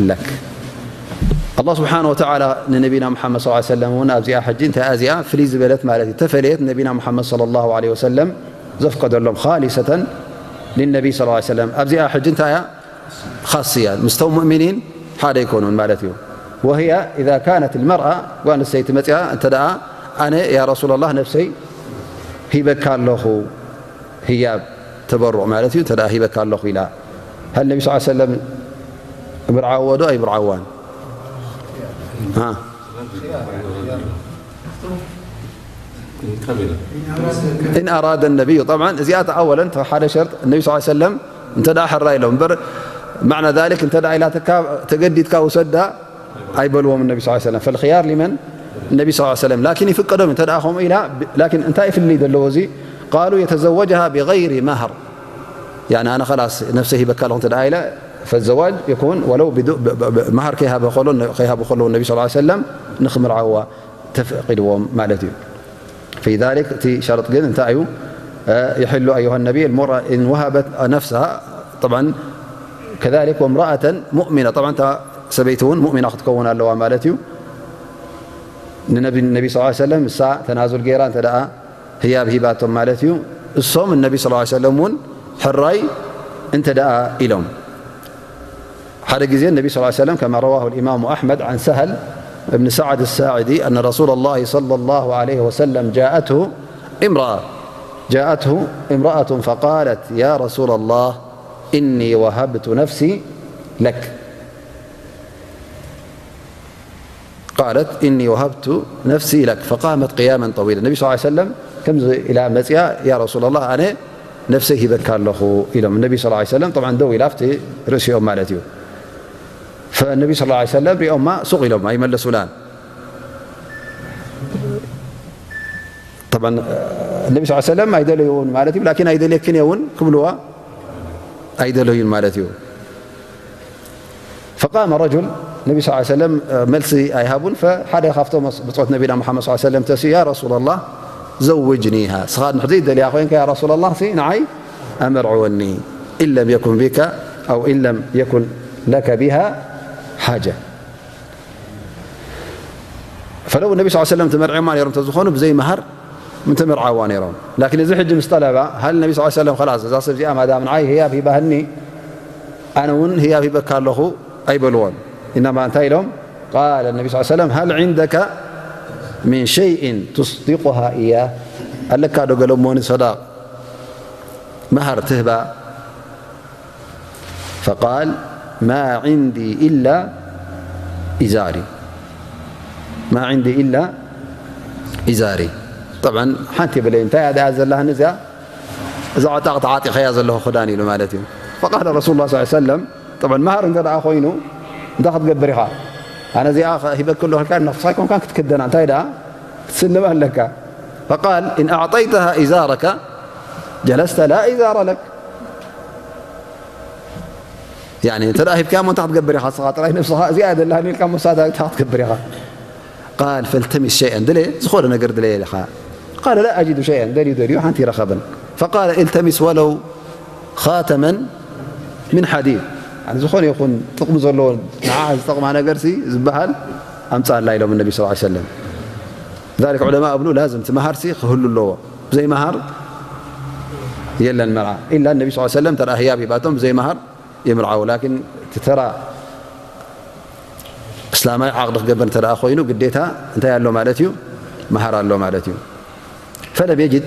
لك الله سبحانه وتعالى ንነቢና ሙሓመድ صلى الله عليه وسلم እውን ኣብዚኣ ሕጂ እንታይ እዚኣ ፍልይ ዝበለት ማለት እዩ ተፈለየት ነቢና ሙሓመድ صلى الله عليه وسلم ዘፍቀደሎም خالصة للنبي صلى الله عليه وسلم ኣብዚኣ ሕጂ እንታይ እያ خاص እያ ምስቶም مؤمنين ሓደ ኣይኮኑን ማለት እዩ وهي إذا كانت المرأة ጓል ኣንስተይቲ መፅኣ እንተ ደኣ ኣነ يا رسول الله ነብሰይ ሂበካ ኣለኹ ህያብ ተበሩዕ ማለት እዩ እንተ ደኣ ሂበካ ኣለኹ ኢላ هل النبي صلى الله عليه وسلم ምርዓዎ ዶ ኣይምርዓዋን إن أراد النبي طبعا እዚኣ ኣወለን ሓደ ሸርጥ النبي صلى الله عليه وسلم እንተ ደኣ ሕራይ ኢሎም እምበር معنى ذلك እንተ ደኣ ኢላትካ ተገዲድካ ውሰዳ ኣይበልዎም النبي صلى الله عليه وسلم فالخيار لمن النبي صلى الله عليه وسلم لكن ይፍቀዶም እንተ ደኣ ከምኡ ኢላ لكن እንታይ ፍልልይ ዘለዎ እዚ قالوا يتزوجها بغير مهر يعني ኣነ خلاص ነብሰይ ሂበካ ኣለኹ እንተ ደኣ ኢለ فالزواج يكون ولو بدو مهر ከይሃበ ከሎ ከይሃቡ ከለዉ النبي صلى الله عليه وسلم ንኽምርዓዋ ተፈቂድዎም ማለት እዩ في ذلك እቲ ሸርጥ ግን እንታይ እዩ يحل أيها النبي المرأة إن وهبت نفسها طبعا كذلك وامرأة مؤمنة طبعا እታ ሰበይቲ እውን مؤمنة ክትከውን ኣለዋ ማለት እዩ ንነቢ ነቢ صلى الله عليه وسلم እሳ ተናዙል ገይራ እንተ ደኣ ህያብ ሂባቶም ማለት እዩ እሶም ነቢ صلى الله عليه وسلم እውን ሕራይ እንተ ደኣ ኢሎም ሓደ ግዜ النبي صلى الله عليه وسلم كما رواه الإمام أحمد عن سهل بن سعد الساعدي أن رسول الله صلى الله عليه وسلم جاءته امرأة جاءته امرأة فقالت يا رسول الله إني وهبت نفسي لك قالت إني وهبت نفسي لك فقامت قياما طويلا النبي صلى الله عليه وسلم ከምዚ ኢላ መፅያ يا رسول الله ኣነ ነብሰይ ሂበካ ኣለኹ ኢሎም ነቢ صلى الله عليه وسلم طبعا ደው ኢላ ኣብቲ ርእሲኦም ማለት እዩ فالنبي صلى الله عليه وسلم ሪኦማ ሱቕ ኢሎም ኣይመለሱላን طبعا النبي صلى الله عليه وسلم ኣይደለይዎን ማለት እዩ لكن ኣይደልየክን እየ እውን ክብልዋ ኣይደለዩን ማለት እዩ فقام رجل النبي صلى الله عليه وسلم መልሲ ኣይሃቡን فሓደ ካብቶም ብጾት ነቢና محمد صلى الله عليه وسلم ተስኡ يا رسول الله زوجنيها ስኻ ንሕዚ ደልያ ኮይንካ يا رسول الله ንዓይ ኣመርዕወኒ إن لم يكن بك أو إن لم يكن لك بها حاجة فلو النبي صلى الله عليه وسلم ተመርዕማ ነይሮም ተዝኾኑ ብዘይ መሃር ምተመርዓዋ ነይሮም لكن እዚ ሕጂ ምስ ጠለባ هل النبي صلى الله عليه وسلم خلاص እዛ ሰብ እዚኣ ማዳም ንዓይ ህያብ ሂባህኒ ኣነ እውን ህያብ ሂበካ ኣለኹ ኣይበልዎን إنما እንታይ ኢሎም قال النبي صلى الله عليه وسلم هل عندك من شيء تصدقها إياه ኣለካ ዶ ገለ እሞ ንሰዳቕ መሃር ትህባ فقال ما عندي إلا إزاري ما عندي إلا إزاري طبعا ሓንቲ የብለይ እንታይ እያ ደኣ ዘለሃኒ እዚኣ እዛ ዕጣቕ ተዓጢኸያ ዘለኹ ክዳን ኢሉ ማለት እዩ فقال رسول الله صلى الله عليه وسلم طبعا መሃር እንተ ደኣ ኮይኑ እንታይ ክትገብር ኢኻ ኣነ እዚኣ ሂበክ ኣለኹ ኢልካ ነፍስኻ ኣይኮንካን ክትክደና እንታይ ደኣ ክትስልማ ኣለካ فقال إن أعطيتها إزارك جلست لا إزار لك يعني እንተ ደኣ ሂብካያ እሞ እንታይ ክትገብር ኢኻ ንስኻ ጥራይ ነብስኻ እዚኣ እያ ደላኒ ኢልካ እሞ ንሳ እንታይ ክትገብር ኢኻ قال فالتمس شيئا ድለ ዝኾነ ነገር ድለ ኢኻ قال لا أجد شيئا ደልዩ ደልዩ ሓንቲ ይረኸብን فقال التمس ولو خاتما من حديد ዝኾነ ይኹን ጥቕሚ ዘለዎ ንዓ ዝጠቕማ ነገርሲ ዝበሃል ኣምጻኣላ ኢሎም ነቢ ስ ሰለም። ذلك ዑለማ እብሉ ላዝም እቲ መሃርሲ ክህሉ ኣለዎ። ብዘይ መሃር የለን መርዓ። ኢላ ነቢ ስ ሰለም ተራ ህያብ ሂባቶም ብዘይ መሃር ይምርዓው። ላኪን እቲ ተራ እስላማዊ ዓቕዲ ክገብር እንተ ደኣ ኮይኑ ግዴታ እንታይ ኣሎ ማለት እዩ? መሃር ኣሎ ማለት እዩ። فلم يجد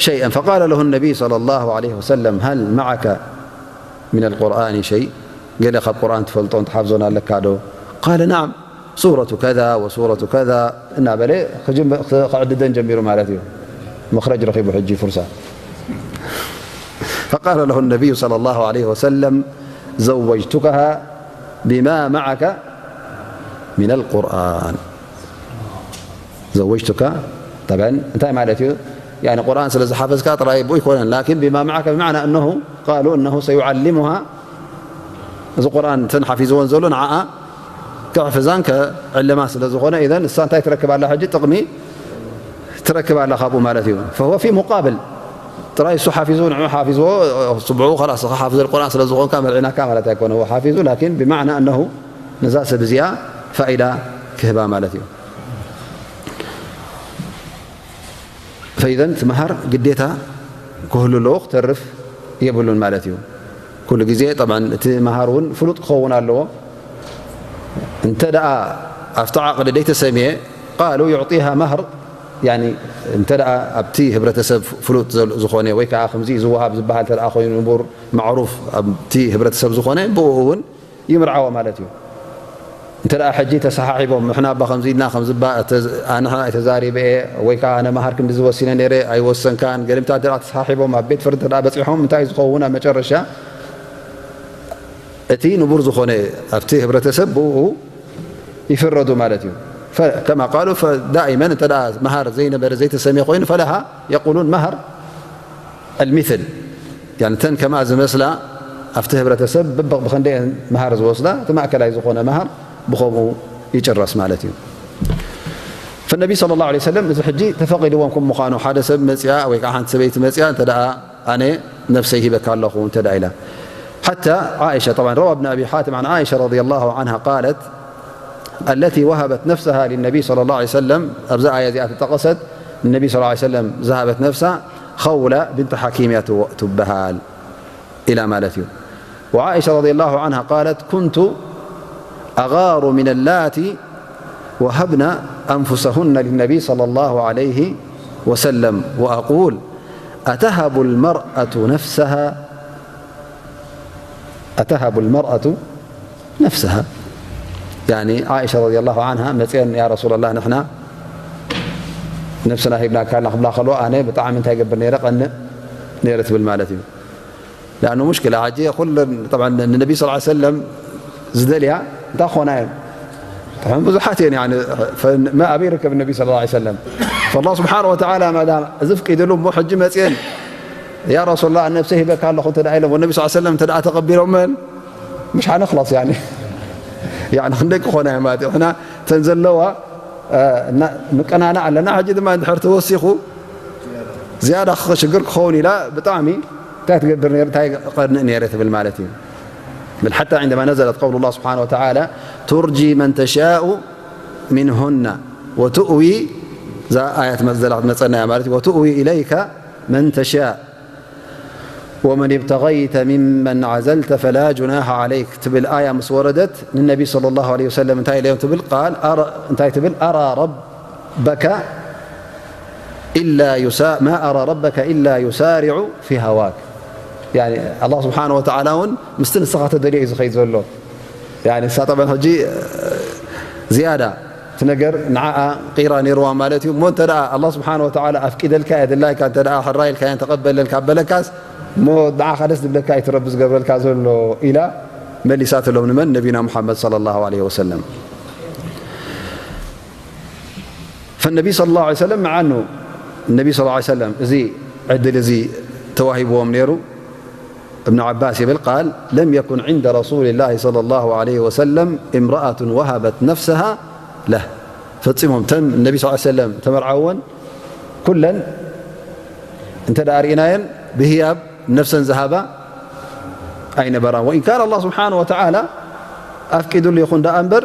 شيئا فقال له النبي صلى الله عليه وسلم هل معك من القرآن شيء؟ ገለ ካብ ቁርኣን ትፈልጦን ትሓፍዞን ኣለካ ዶ? قال نعم سورة كذا وسورة كذا እናበለ ክዕድደን ጀሚሩ ማለት እዩ። መኽረጅ ረኺቡ ሕጂ ፍርሳ። فقال له النبي صلى الله عليه وسلم زوجتكها بما معك من القرآن. زوجتك طبعا እንታይ ማለት እዩ? يعني ቁርኣን ስለ ዝሓፈዝካ ጥራይ ብኡ ይኮነን። لكن بما معك بمعنى أنه قالوا أنه سيعلمها እዚ ቁርኣን እተን ሓፊዝወን ዘሎ ንዓኣ ክሕፍዛን ከዕልማ ስለ ዝኾነ ኢዘን እሳ እንታይ ትረክብ ኣላ? ሕጂ ጥቕሚ ትረክብ ኣላ ካብኡ ማለት እዩ። فهو في مقابل ጥራይ እሱ ሓፊዙ ንዑ ሓፊዝዎ ብኡ ላስ ሓፍዘ ቁርኣን ስለ ዝኾንካ መልዒናካ ማለት ኣይኮነ። ሓፊዙ ላኪን ብማዕና እነሁ ነዛ ሰብ እዚኣ ፋኢዳ ክህባ ማለት እዩ። ፈኢዘን እቲ መሃር ግዴታ ክህሉ ኣለዎ፣ ክተርፍ የብሉን ማለት እዩ። ኩሉ ግዜ ጠብዓን እቲ መሃር እውን ፍሉጥ ክኸውን ኣለዎ። እንተ ደኣ ኣብቲ ዓቕዲ ደይተሰምየ ቃሉ ዩዕጢሃ መህር፣ ያኒ እንተ ደኣ ኣብቲ ህብረተሰብ ፍሉጥ ዘል-፣ ዝኾነ ወይ ከዓ ከምዚ ዝወሃብ ዝበሃል እንተ ደኣ ኮይኑ ንቡር ማዕሩፍ ኣብቲ ህብረተሰብ ዝኾነ ብኡ እውን ይምርዓዎ ማለት እዩ። እንተ ደኣ ሕጂ ተሰሓሒቦም ንሕና እባ ከምዚ ኢልና ከምዚ እባ ተዝ-፣ ኣነ ኣይተዛሪበ እየ ወይ ከዓ ኣነ መሃር ክንዲ ዝወሲነ ነይረ ኣይወሰንካን ገሊምታት እንተ ደኣ ተሰሓሒቦም ኣብ ቤት ፍርዲ እንተ ደኣ በፂሖም እንታይ ዝኸውን ኣብ መጨረሻ እቲ ንቡር ዝኾነ ኣብቲ ህብረተሰብ ብኡ ይፍረዱ ማለት እዩ። ፈ-፣ ከማ ቃሉ ፈ-፣ ዳኢመን እንተ ደኣ መሃር ዘይነበረ ዘይተሰምየ ኮይኑ ፈለሃ የቁሉን መሃር ኣልሚስል፣ ያኒ እተን ከምኣ ዝመስላ ኣብቲ ህብረተሰብ ብበቕ ብኽንደየን መሃር ዝወስዳ፣ እቲ ማእከላይ ዝኾነ መሃር ብኸምኡ ይጭረስ ማለት እዩ። ፈነቢ ሰለላሁ ዐለይሂ ወሰለም እዚ ሕጂ ተፈቒድዎም ከም ምዃኑ፣ ሓደ ሰብ መጽያ ወይ ከዓ ሓንቲ ሰበይቲ መጽያ እንተ ደኣ ኣነ ነፍሰይ ሂበካ ኣለኹ እንተ ደኣ ኢላ። ሓታ ዓኢሻ፣ ጠብዓን ረዋ እብን ኣቢ ሓቲም ዓን ዓኢሻ ረዲየላሁ ዓንሃ ቃለት፣ التي وهبت نفسها للنبي صلى الله عليه وسلم، ኣብዛ ኣያ እዚኣ ተጠቐሰት፣ ንነቢ صلى الله عليه وسلم ዝሃበት ነፍሳ ኸውላ ብንት ሓኪም እያ ትወ-፣ ትበሃል ኢላ ማለት እዩ። وعائشة رضي الله عنها قالت: كنت أغار من اللاتي وهبن أنفسهن للنبي صلى الله عليه وسلم وأقول: أتهب المرأة نفسها أتهب المرأة نفسها؟ يعني عائشة رضي الله عنها መፅአን ያ ረሱላላህ ንሕና ነብስና ሂብናካ ክብላ ከልዋ ኣነ ብጣዕሚ እንታይ ገብር ነይረ ቀንእ ነይረ ትብል ማለት እዩ። لأنه مشكلة حجي كل طبعا النبي صلى الله عليه وسلم ዝደልያ እንታይ ክኾና እየን ብዙሓት እየን ما ኣበይ ርከብ النبي صلى الله عليه وسلم فالله سبحانه وتعالى ما دام እዚ ፍቂድሉ እሞ ሕጂ መፅአን ያ ረሱላላህ ነብሰይ ሂበካ ኣለኹ እንተ ኢሎም والنبي صلى الله عليه وسلم እንተ ተቐቢሎመን مش حنخلص يعني يعني ክንደይ ክኾና እየ ማለት እዩ ሕና እተን ዘለዋ ንቀናና ኣለና ሕጂ ድማ እንድሕር ተወሲኹ ዝያዳ ሽግር ክኸውን ኢላ ብጣዕሚ እንታይ ትገብር ነይር እንታይ ቀንእ ነይረ ትብል ማለት እዩ بل حتى عندما نزلت قول الله سبحانه وتعالى ترجي من تشاء منهن وتؤوي እዛ ኣያት መዘላ ክትመፀና እያ ማለት እዩ وتؤوي إليك من تشاء ومن ابتغيت ممن عزلت فلا جناح عليك ትብል ኣያ ምስ ወረደት ንነቢ صلى الله عليه وسلم እንታይ ኢለዮም ትብል ቃል እንታይ ትብል أرى ربك إلا يسا ما أرى ربك إلا يسارع في هواك يعني الله سبحانه وتعالى እውን ምስቲ ንስኻ ተደልዮ እዩ ዝኸይድ ዘሎ يعني ንሳ طبعا ሕጂ ዝያዳ እቲ ነገር ንዓኣ ቂራ ነይርዋ ማለት እዩ እሞ እንተ ደኣ ኣላህ ስብሓን ወተዓላ ኣፍቂደልካ እየ ድላይካ እንተ ደኣ ሕራይ ኢልካዮ ተቐበለልካ በለካስ እሞ ንዓኻ ደስ ዝብለካ እዩ እቲ ረቢ ዝገብረልካ ዘሎ ኢላ መሊሳትሎም ንመን ነቢና ሙሓመድ صلى الله عليه وسلم فالنبي صلى الله عليه وسلم مع أنه النبي صلى الله عليه وسلم እዚ ዕድል እዚ ተዋሂብዎም ነይሩ ابن عباس ይብል قال لم يكن عند رسول الله صلى الله عليه وسلم امرأة وهبت نفسها له ፈጺሞም ተን ነቢ ስ ሰለም ተመርዓወን ኩለን እንተ ደኣ ርኢናየን ብህያብ ነፍሰን ዝሃባ ኣይነበራን። ወኢን ካን ኣላህ ስብሓነ ወተዓላ ኣፍቂዱሉ ይኹን ደኣ እምበር፣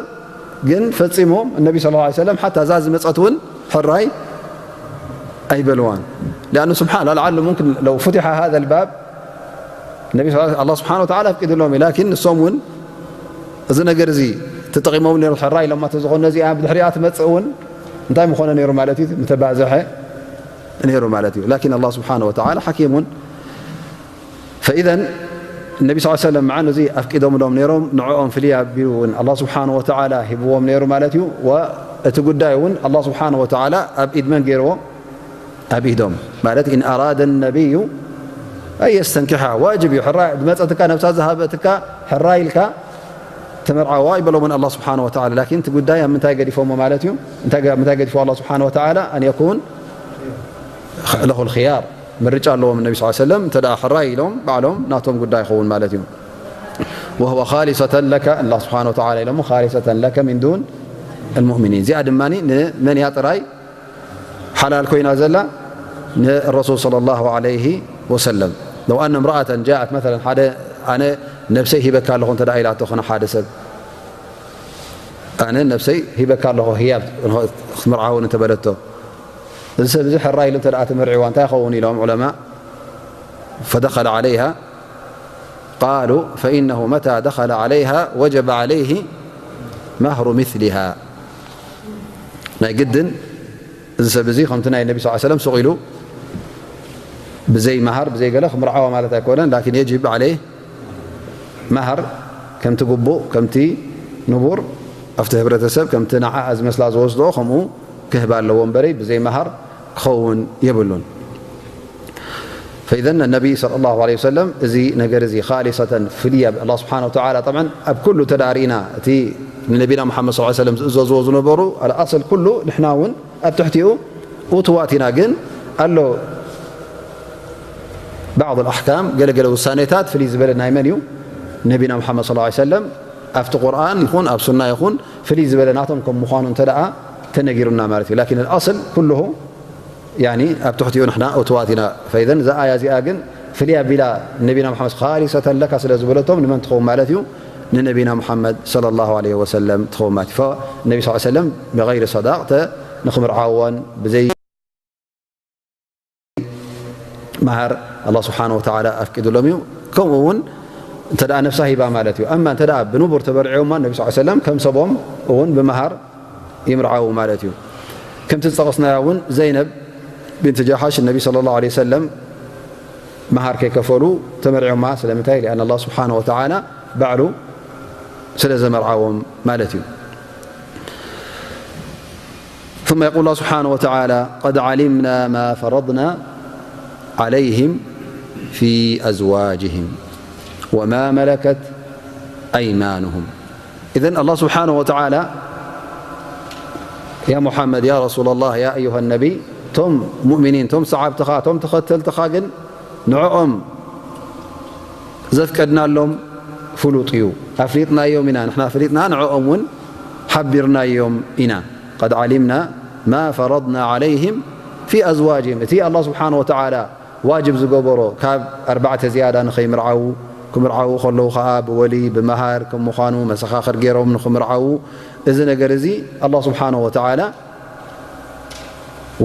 ግን ፈጺሞም እነቢ ሰለላሁ ዐለይሂ ወሰለም ሓታ እዛ ዝመጸት እውን ሕራይ ኣይበልዋን። ሊኣኑ ስብሓን ለዓሉ ሙምክን ለው ፉቲሐ ሃዛ ልባብ ነቢ ስ-፣ ኣላህ ስብሓነ ወተዓላ ኣፍቂዱሎም እዩ። ላኪን ንሶም እውን እዚ ነገር እዚ ተጠቒሞም ነይሮም፣ ሕራይ ኢሎማ ተዝኾኑ ነዚኣ ብድሕሪኣ ትመጽእ እውን እንታይ ምኾነ ነይሩ ማለት እዩ? ምተባዝሐ ነይሩ ማለት እዩ። ላኪን ኣላህ ስብሓነ ወተዓላ ሓኪሙን ፈኢዘን ነቢ ስ ሰለም መዓኑ እዚ ኣፍቂዶምሎም ነይሮም፣ ንዕኦም ፍልይ ኣቢሉ እውን ኣላ ስብሓን ወተዓላ ሂብዎም ነይሩ ማለት እዩ። ወእቲ ጉዳይ እውን ኣላ ስብሓን ወተዓላ ኣብ ኢድ መን ገይርዎ? ኣብ ኢዶም። ማለት ኢን ኣራደ ነቢዩ ኣን የስተንኪሓ ዋጅብ እዩ። ሕራ ዝመፀትካ ነብሳ ዝሃበትካ ሕራ ኢልካ ተመርዓዋ ይበሎም እውን ኣላ ስብሓን ወተዓላ። ላኪን እቲ ጉዳይ ኣብ ምንታይ ገዲፎሞ ማለት እዩ? እንታይ ገ-፣ ምንታይ ገዲፎ ኣላ ስብሓን ወተዓላ? ኣን የኩን ለሁል ኽያር ምርጫ ኣለዎም። ነቢ ስ ሰለም እንተ ደኣ ሕራይ ኢሎም ባዕሎም ናቶም ጉዳይ ይኸውን ማለት እዩ። ወሁወ ኻሊሰተን ለከ፣ ኣላህ ስብሓነ ወተዓላ ኢሎሞ ኻሊሰተን ለከ ሚን ዱን ልሙእሚኒን። እዚኣ ድማ ንመን እያ ጥራይ ሓላል ኮይና ዘላ? ንረሱል ሰለላሁ ዐለይሂ ወሰለም። ለው ኣነ እምረኣተን ጃኣት መሰለን ሓደ ኣነ ነብሰይ ሂበካ ኣለኹ እንተ ደኣ ኢላቶ ኾነ ሓደ ሰብ ኣነ ነብሰይ ሂበካ ኣለኹ ህያብ ክትምርዓውን እንተበለቶ፣ እዚ ሰብ እዚ ሕራይ ኢሉ እንተ ደኣ ተመርዒዋ እንታይ ይኸውን ኢሎም ዑለማ? ፈደኸለ ዓለይሃ ቃሉ ፈኢነሁ መታ ደኸለ ዓለይሃ ወጀበ ዓለይሂ መህሩ ሚስሊሃ። ናይ ግድን እዚ ሰብ እዚ ከምቲ ናይ ነቢ ስ ሰለም ሱቕ ኢሉ ብዘይ መሃር ብዘይ ገለ ክምርዓዋ ማለት ኣይኮነን። ላኪን የጅብ ዓለይህ መሃር ከምቲ ግቡእ፣ ከምቲ ንቡር፣ ኣብቲ ህብረተሰብ ከምቲ ንዓኣ ዝመስላ ዝወስድኦ ከምኡ ክህባ ኣለዎ እምበረይ ብዘይ መሃር ክኸውን የብሉን። ፈኢዘን ነቢ ሰለላሁ ዐለይሂ ወሰለም እዚ ነገር እዚ ኻሊሰተን ፍልይ ኣብ ኣላህ ስብሓነ ወተዓላ፣ ጠብዓን ኣብ ኩሉ እንተ ደኣ ርኢና እቲ ንነቢና ሙሓመድ ሰለላሁ ዐለይሂ ወሰለም ዝእዘዝዎ ዝነበሩ ኣልኣስል ኩሉ ንሕና እውን ኣብ ትሕቲኡ እቱዋት ኢና። ግን ኣሎ ባዕድ ኣልኣሕካም፣ ገለገለ ውሳኔታት ፍልይ ዝበለ ናይ መን እዩ? ነቢና ሙሓመድ ሰለላሁ ዐለይሂ ወሰለም ኣብቲ ቁርኣን ይኹን ኣብ ሱና ይኹን ፍልይ ዝበለ ናቶም ከም ምዃኑ እንተ ደኣ ተነጊሩና ማለት እዩ። ላኪን ኣልኣስል ኩልሁ ያኒ ኣብ ትሕቲኡ ንሕና እቱዋት ኢና። ፈኢዘን እዛ ኣያ እዚኣ ግን ፍልይ ኣቢላ ነቢና ሙሓመድ ኻሊሰተን ለካ ስለ ዝበለቶም ንመን ትኸውን ማለት እዩ? ንነቢና ሙሓመድ ሰለላሁ ዐለይሂ ወሰለም ትኸውን ማለት እዩ። ፈነቢ ስ ሰለም ብገይሪ ሰዳቕ ተ-፣ ንኽምርዓወን ብዘይ መሃር ኣላህ ስብሓነ ወተዓላ ኣፍቂዱሎም እዩ። ከምኡ እውን እንተ ደኣ ነብሳ ሂባ ማለት እዩ። ኣማ እንተ ደኣ ብንቡር ተመርዒዮማ ነቢ ስ ሰለም ከም ሰቦም እውን ብመሃር ይምርዓዉ ማለት እዩ። ከምቲ ዝጠቐስናዮ እውን ዘይነብ ቢንት ጃሓሽ ነቢ ሰለላሁ ዐለይሂ ወሰለም መሃር ከይከፈሉ ተመርዒዮማ። ስለምንታይ? ሊኣን ኣላህ ስብሓነ ወተዓላ ባዕሉ ስለ ዘመርዓዎም ማለት እዩ። ثم يقول الله سبحانه وتعالى: قد علمنا ما فرضنا عليهم في أزواجهم وما ملكت أيمانهم. إذن الله سبحانه وتعالى يا محمد، يا رسول الله، يا أيها النبي، ቶም ሙእሚኒን፣ ቶም ሰዓብትኻ፣ ቶም ተኸተልትኻ ግን ንዕኦም ዘፍቀድናሎም ፍሉጥ እዩ። ኣፍሊጥናዮም ኢና፣ ንሕና ፍሊጥና፣ ንዕኦም እውን ሓቢርናዮም ኢና። قد علمنا ما فرضنا عليهم في أزواجهم، እቲ ኣላህ ስብሓነ ወተዓላ ዋጅብ ዝገበሮ ካብ ኣርባዕተ ዝያዳ ንኸይምርዓዉ፣ ክምርዓዉ ከለዉ ኸኣ ብወሊ፣ ብመሃር ከም ምዃኑ መሰኻኽር ገይሮም ንኽምርዓዉ፣ እዚ ነገር እዚ ኣላህ ስብሓነ ወተዓላ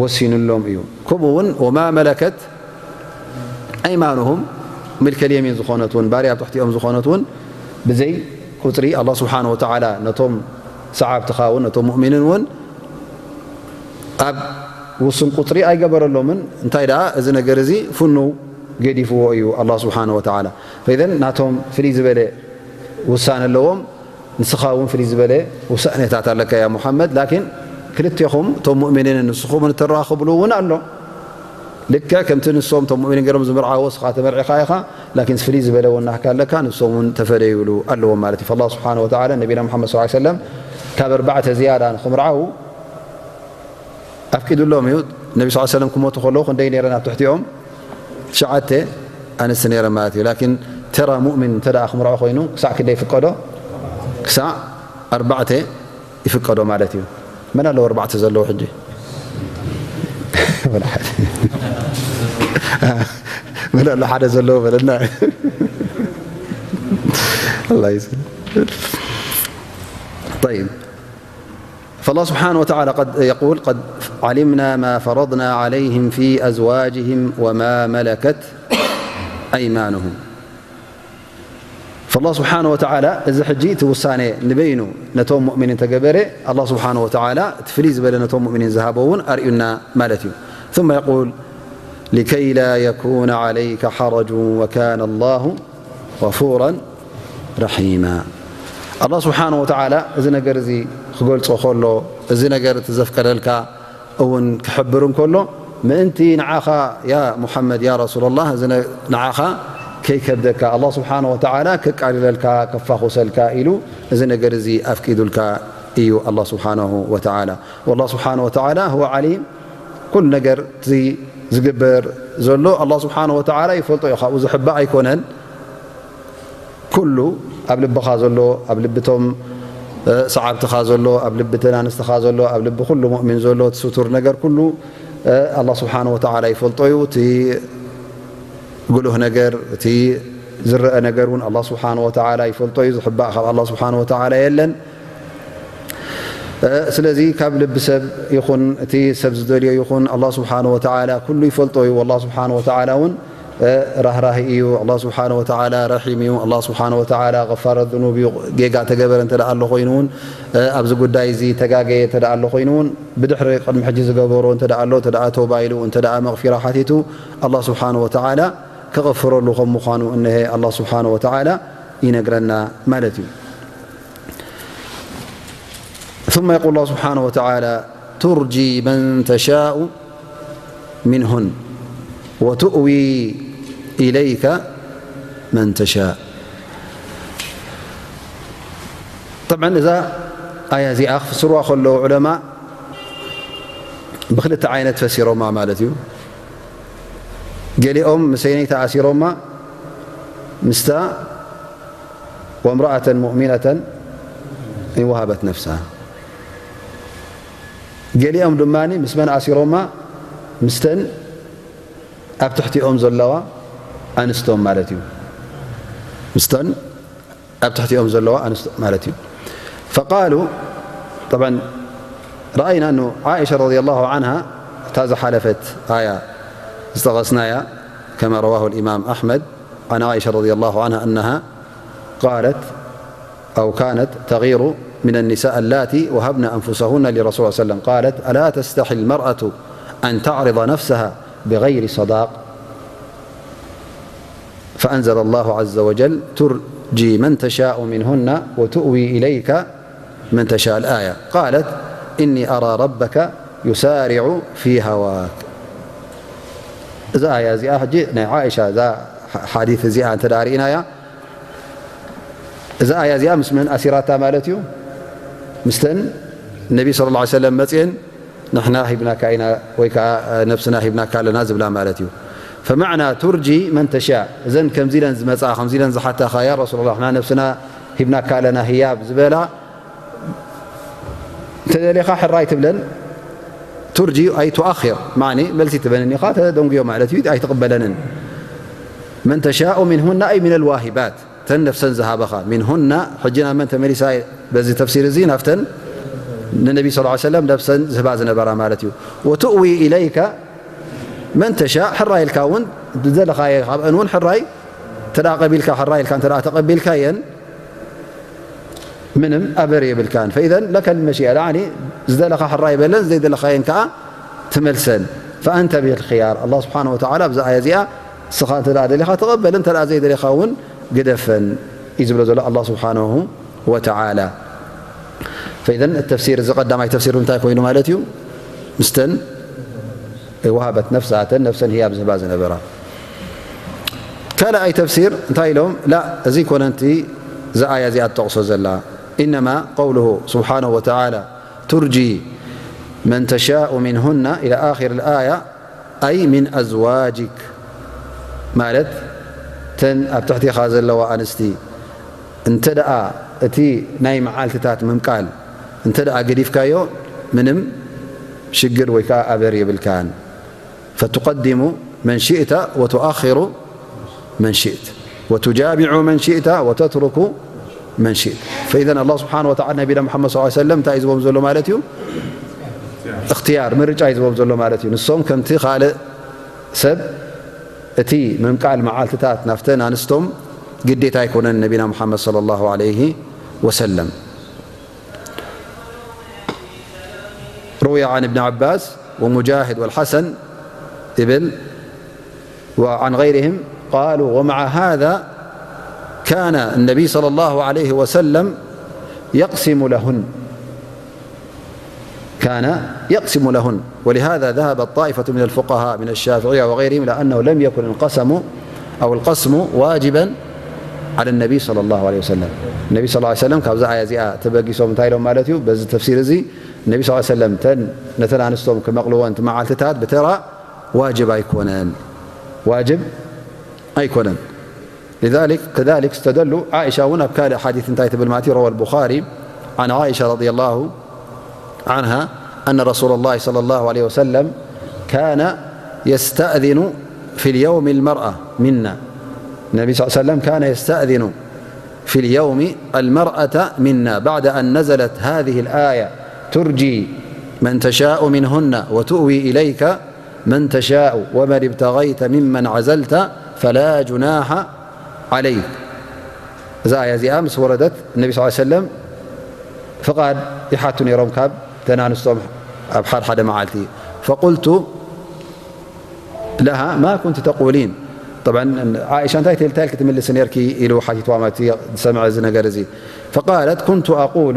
ወሲኑሎም እዩ። ከምኡ እውን ወማ መለከት ኣይማኑሁም፣ ምልከል የሚን ዝኾነት እውን፣ ባርያ ኣብ ትሕቲኦም ዝኾነት እውን ብዘይ ቁጽሪ ኣላህ ስብሓነ ወተዓላ ነቶም ሰዓብትኻ እውን ነቶም ሙእሚኒን እውን ኣብ ውሱን ቁጽሪ ኣይገበረሎምን። እንታይ ደኣ እዚ ነገር እዚ ፍኑው ገዲፍዎ እዩ ኣላህ ስብሓነ ወተዓላ። ፈኢዘን ናቶም ፍልይ ዝበለ ውሳነ ኣለዎም። ንስኻ እውን ፍልይ ዝበለ ውሳኔታት ኣለካ ያ ሙሓመድ። ላኪን ክልቴኹም እቶም ሙእሚኒን ንስኹም እተራኽብሉ እውን ኣሎ። ልክዕ ከምቲ ንሶም እቶም ሙእሚኒን ገይሮም ዝምርዓዎ እስኻ ተመርዒኻ ኢኻ። ላኪን ፍልይ ዝበለ እውን ናህካ ኣለካ፣ ንሶም እውን ተፈደይሉ ኣለዎም ማለት እዩ። ፈላህ ስብሓነ ወተዓላ ነቢና ሙሓመድ ሰለላሁ ዐለይሂ ወሰለም ካብ ኣርባዕተ ዝያዳ ንኽምርዓዉ ኣፍቂዱሎም እዩ። ነቢ ስ ሰለም ክሞቱ ከለዉ ክንደይ ነይረን ኣብ ትሕቲኦም? ትሽዓተ ኣንስቲ ነይረን ማለት እዩ። ላኪን ተራ ሙእሚን እንተ ደኣ ክምርዖ ኮይኑ ክሳዕ ክንደይ ይፍቀዶ? ክሳዕ ኣርባዕተ ይፍቀዶ ማለት እዩ። መን ኣለዉ ኣርባዕተ ዘለዉ ሕጂ? መን ኣሎ ሓደ ዘለዉ በለና። الله يسلمك. طيب. فالله سبحانه وتعالى قد يقول: "قد علمنا ما فرضنا عليهم في أزواجهم وما ملكت أيمانهم". فالله سبحانه وتعالى እዚ ሕጂ እቲ ውሳኔ ንበይኑ ነቶም ሙእሚኒን ተገበረ፣ ኣላህ ስብሓነ ወተዓላ እቲ ፍልይ ዝበለ ነቶም ሙእሚኒን ዝሃቦ እውን ኣርእዩና ማለት እዩ። ثم يقول: "لكي لا يكون عليك حرج وكان الله غفورا رحيما". ኣላህ ስብሓነ ወተዓላ እዚ ነገር እዚ ክገልጾ ከሎ፣ እዚ ነገር እቲ ዘፍቀደልካ እውን ክሕብር እንከሎ፣ ምእንቲ ንዓኻ፣ ያ ሙሓመድ፣ ያ ረሱላላህ፣ እዚ ነ-፣ ንዓኻ ከይከብደካ፣ ኣላህ ስብሓነ ወተዓላ ከቃልለልካ፣ ከፋኹሰልካ ኢሉ እዚ ነገር እዚ ኣፍቂዱልካ እዩ፣ ኣላህ ስብሓነሁ ወተዓላ። ወላህ ስብሓነ ወተዓላ ሁወ ዓሊም፣ ኩሉ ነገር እቲ ዝግበር ዘሎ ኣላህ ስብሓነ ወተዓላ ይፈልጦ እዩ፣ ካብኡ ዝሕባእ ኣይኮነን። ኩሉ ኣብ ልብኻ ዘሎ፣ ኣብ ልብቶም፣ እ፣ ሰዓብትኻ ዘሎ፣ ኣብ ልቢ ተን ኣንስትኻ ዘሎ፣ ኣብ ልቢ ኩሉ ሙእሚን ዘሎ፣ እቲ ስቱር ነገር ኩሉ፣ እ፣ ኣላህ ስብሓነ ወተዓላ ይፈልጦ እዩ። እቲ ጉሉህ ነገር፣ እቲ ዝረአ ነገር እውን ኣላህ ስብሓነ ወተዓላ ይፈልጦ እዩ። ዝሕባእ ካብ ኣላህ ስብሓነ ወተዓላ የለን። እ፣ ስለዚ ካብ ልቢ ሰብ ይኹን፣ እቲ ሰብ ዝደልዮ ይኹን፣ ኣላህ ስብሓነ ወተዓላ ኩሉ ይፈልጦ እዩ። ኣላህ ስብሓነ ወተዓላ እውን እ፣ ራህራሂ እዩ። ኣላህ ስብሓነ ወተዓላ ረሒም እዩ። ኣላህ ስብሓነ ወተዓላ ገፋረ ዝኑብ እዩ። ጌጋ ተገበረ እንተ ደኣ ኣሎ ኮይኑ እውን፣ እ፣ ኣብዚ ጉዳይ እዚ ተጋገየ እንተ ደኣ ኣሎ ኮይኑ እውን፣ ብድሕሪ ቅድሚ ሕጂ ዝገበሮ እንተ ደኣ ኣሎ፣ እንተ ደኣ ተውባ ኢሉ፣ እንተ ደኣ መቕፊራ ሓቲቱ፣ ኣላህ ስብሓነ ወተዓላ ከቐፍረሉ ከም ምዃኑ እነሀ ኣላህ ስብሓነ ወተዓላ ይነግረና ማለት እዩ። ثم يقول الله سبحانه وتعالى: "ترجي من تشاء منهن وتؤوي إليك من تشاء". طبعا እዛ ኣያ እዚኣ ክፍስርዋ ከለዉ ዑለማ ብክልተ ዓይነት ፈሲሮማ ማለት እዩ። ገሊኦም ምስ ሰበይቲ ኣሲሮማ ምስታ "وامرأة مؤمنة إن وهبت نفسها". ገሊኦም ድማ ምስ መን ኣሲሮማ? ምስተን ኣብ ትሕቲኦም ዘለዋ ኣንስቶም ማለት እዩ። ምስተን ኣብ ትሕቲኦም ዘለዋ ኣንስቶ ማለት እዩ። فقالوا، طبعا رأينا أنه عائشة رضي الله عنها እታ ዝሓለፈት ኣያ ዝጠቐስናያ، كما رواه الإمام أحمد عن عائشة رضي الله عنها أنها قالت أو كانت تغير من النساء اللاتي وهبن أنفسهن لرسول الله صلى الله عليه وسلم، قالت: "ألا تستحي المرأة أن تعرض نفسها بغير صداق؟" فأنزل الله عز وجل: "ترجي من تشاء منهن وتؤوي إليك من تشاء". الآية. قالت: "إني أرى ربك يسارع في هواك". እዛ ኣያ እዚኣ ሕጂ ናይ ዓኢሻ እዛ ሓዲት እዚኣ እንተ ደኣ ርኢናያ፣ እዛ ኣያ እዚኣ ምስ መን ኣሲራታ ማለት እዩ? ምስተን ነቢ ሰለላሁ ዐለይሂ ወሰለም መጽኤን ንሕና ሂብናካ ኢና ወይ ከዓ ነብስና ሂብናካ ኣለና ዝብላ ማለት እዩ። ፈማዕና ቱርጂ መን ተሻእ፣ እዘን ከምዚ ኢለን ዝመጻ፣ ከምዚ ኢለን ዝሓታኻ፣ ያ ረሱላላህ፣ ንሕና ነብስና ሂብናካ ኣለና ህያብ ዝበላ፣ እንተደሊኻ ሕራይ ትብለን። ቱርጂ ኣይ ቱኣኺር፣ ማዕኒ መልሲ ትበንን ኢኻ፣ ተደንጉዮ ማለት እዩ፣ ኣይትቕበለንን። መን ተሻኡ ሚንሁና ኣይ ሚነል ዋሂባት፣ ተን ነፍሰን ዝሃበኻ። ሚንሁና፣ ሕጂ ናብ መን ተመሊሳ? በዚ ተፍሲር እዚ ናብተን ንነቢ ሰለላሁ ዐለይሂ ወሰለም ነፍሰን ዝህባ ዝነበራ ማለት እዩ። ወቱእዊ ኢለይከ መን ተሻእ፣ ሕራይ ኢልካ እውን ዝደለኻየ ካብአን እውን ሕራይ እንተ ደኣ ቀቢልካ፣ ሕራይ ኢልካ እንተ ደኣ ተቐቢልካየን ምንም ኣበር የብልካን። ፈኢዘን ለከል መሺአ፣ ያዕኒ ዝደለኻ ሕራይ በለን፣ ዘይደለኻየን ከኣ ትመልሰን። ፈኣንተ ቢል ኽያር። ኣላህ ስብሓነሁ ወተዓላ ኣብዛ ኣያ እዚኣ፣ ንስኻ እንተ ደኣ ደሊኻ ተቐበል፣ እንተ ደኣ ዘይደሊኻ እውን ግደፈን እዩ ዝብሎ ዘሎ ኣላህ ስብሓነሁ ወተዓላ። ፈኢዘን ተፍሲር፣ እዚ ቀዳማይ ተፍሲር እንታይ ኮይኑ ማለት እዩ? ምስተን ወሃበት ነፍሳ፣ እተን ነፍሰን ህያብ ዝህባ ዝነበራ። ካልኣይ ተፍሲር እንታይ ኢሎም? ላ፣ እዚ ኣይኮነን እቲ እዛ ኣያ እዚኣ ትጠቕሶ ዘላ። ኢነማ ቀውሉሁ ስብሓነሁ ወተዓላ፣ ቱርጂ መን ተሻኡ ሚንሁና ኢላ ኣኺር ልኣያ፣ ኣይ ሚን ኣዝዋጅክ፣ ማለት ተን ኣብ ትሕቲኻ ዘለዋ ኣንስቲ፣ እንተ ደኣ እቲ ናይ መዓልትታት ምምቃል እንተ ደኣ ገዲፍካዮ፣ ምንም ሽግር ወይ ከኣ ኣበር የብልካን። ፈቱቀድሙ መን ሽእተ ወቱኣኽሩ መን ሽእት፣ ወቱጃሚዑ መን ሽእተ ወተትሩኩ መን ሽእ። ፈኢዘን ኣላህ ስብሓን ወተዓላ ነቢና ሙሓመድ ሰለላሁ ዐለይሂ ወሰለም እንታይ እዩ ዝቦም ዘሎ ማለት እዩ? እኽትያር፣ ምርጫ እዩ ዝቦም ዘሎ ማለት እዩ። ንሶም ከምቲ ካልእ ሰብ እቲ ምምቃል መዓልትታት ናፍተን ኣንስቶም ግዴታ ኣይኮነን ነቢና ሙሓመድ ሰለላሁ ዐለይሂ ወሰለም። روي عن ابن عباس ومجاهد والحسن يبل وعن غيرهم قالوا: ومع هذا كان النبي صلى الله عليه وسلم يقسم لهن، كان يقسم لهن، ولهذا ذهبت طائفة من الفقهاء من الشافعية وغيرهم إلى أنه لم يكن القسم أو القسم واجبا على النبي صلى الله عليه وسلم. النبي صلى الله عليه وسلم ካብዛ ኣያ እዚኣ ተበጊሶም እንታይ ኢሎም ማለት እዩ? በዚ ተፍሲር እዚ ነቢ ስ ሰለም ተን ነተን ኣንስቶም ክመቕልወን እቲ መዓልትታት ብተራ ዋጅብ ኣይኮነን፣ ዋጅብ ኣይኮነን። لذلك كذلك استدلوا، عائشة እውን ኣብ ካልእ ሓዲስ እንታይ ትብል ማለት እዩ? روى البخاري عن عائشة رضي الله عنها أن رسول الله صلى الله عليه وسلم كان يستأذن في اليوم المرأة منا. النبي صلى الله عليه وسلم كان يستأذن في اليوم المرأة منا بعد أن نزلت هذه الآية: ترجي من تشاء منهن وتؤوي إليك من تشاء ومن ابتغيت ممن عزلت فلا جناح عليك. እዛ ኣያ እዚኣ ምስ ወረደት ነቢ ስ ሰለም ፍቓድ ይሓቱ ነይሮም ካብ ተን ኣንስቶም ኣብ ሓደ ሓደ መዓልቲ። فقلت لها: ما كنت تقولين؟ طبعا عائشة እንታይ እንታይ ክትምልሲ ነርኪ ኢሉ ሓቲትዋ ማለት ዝሰምዐ እዚ ነገር እዚ። فقالت: كنت أقول: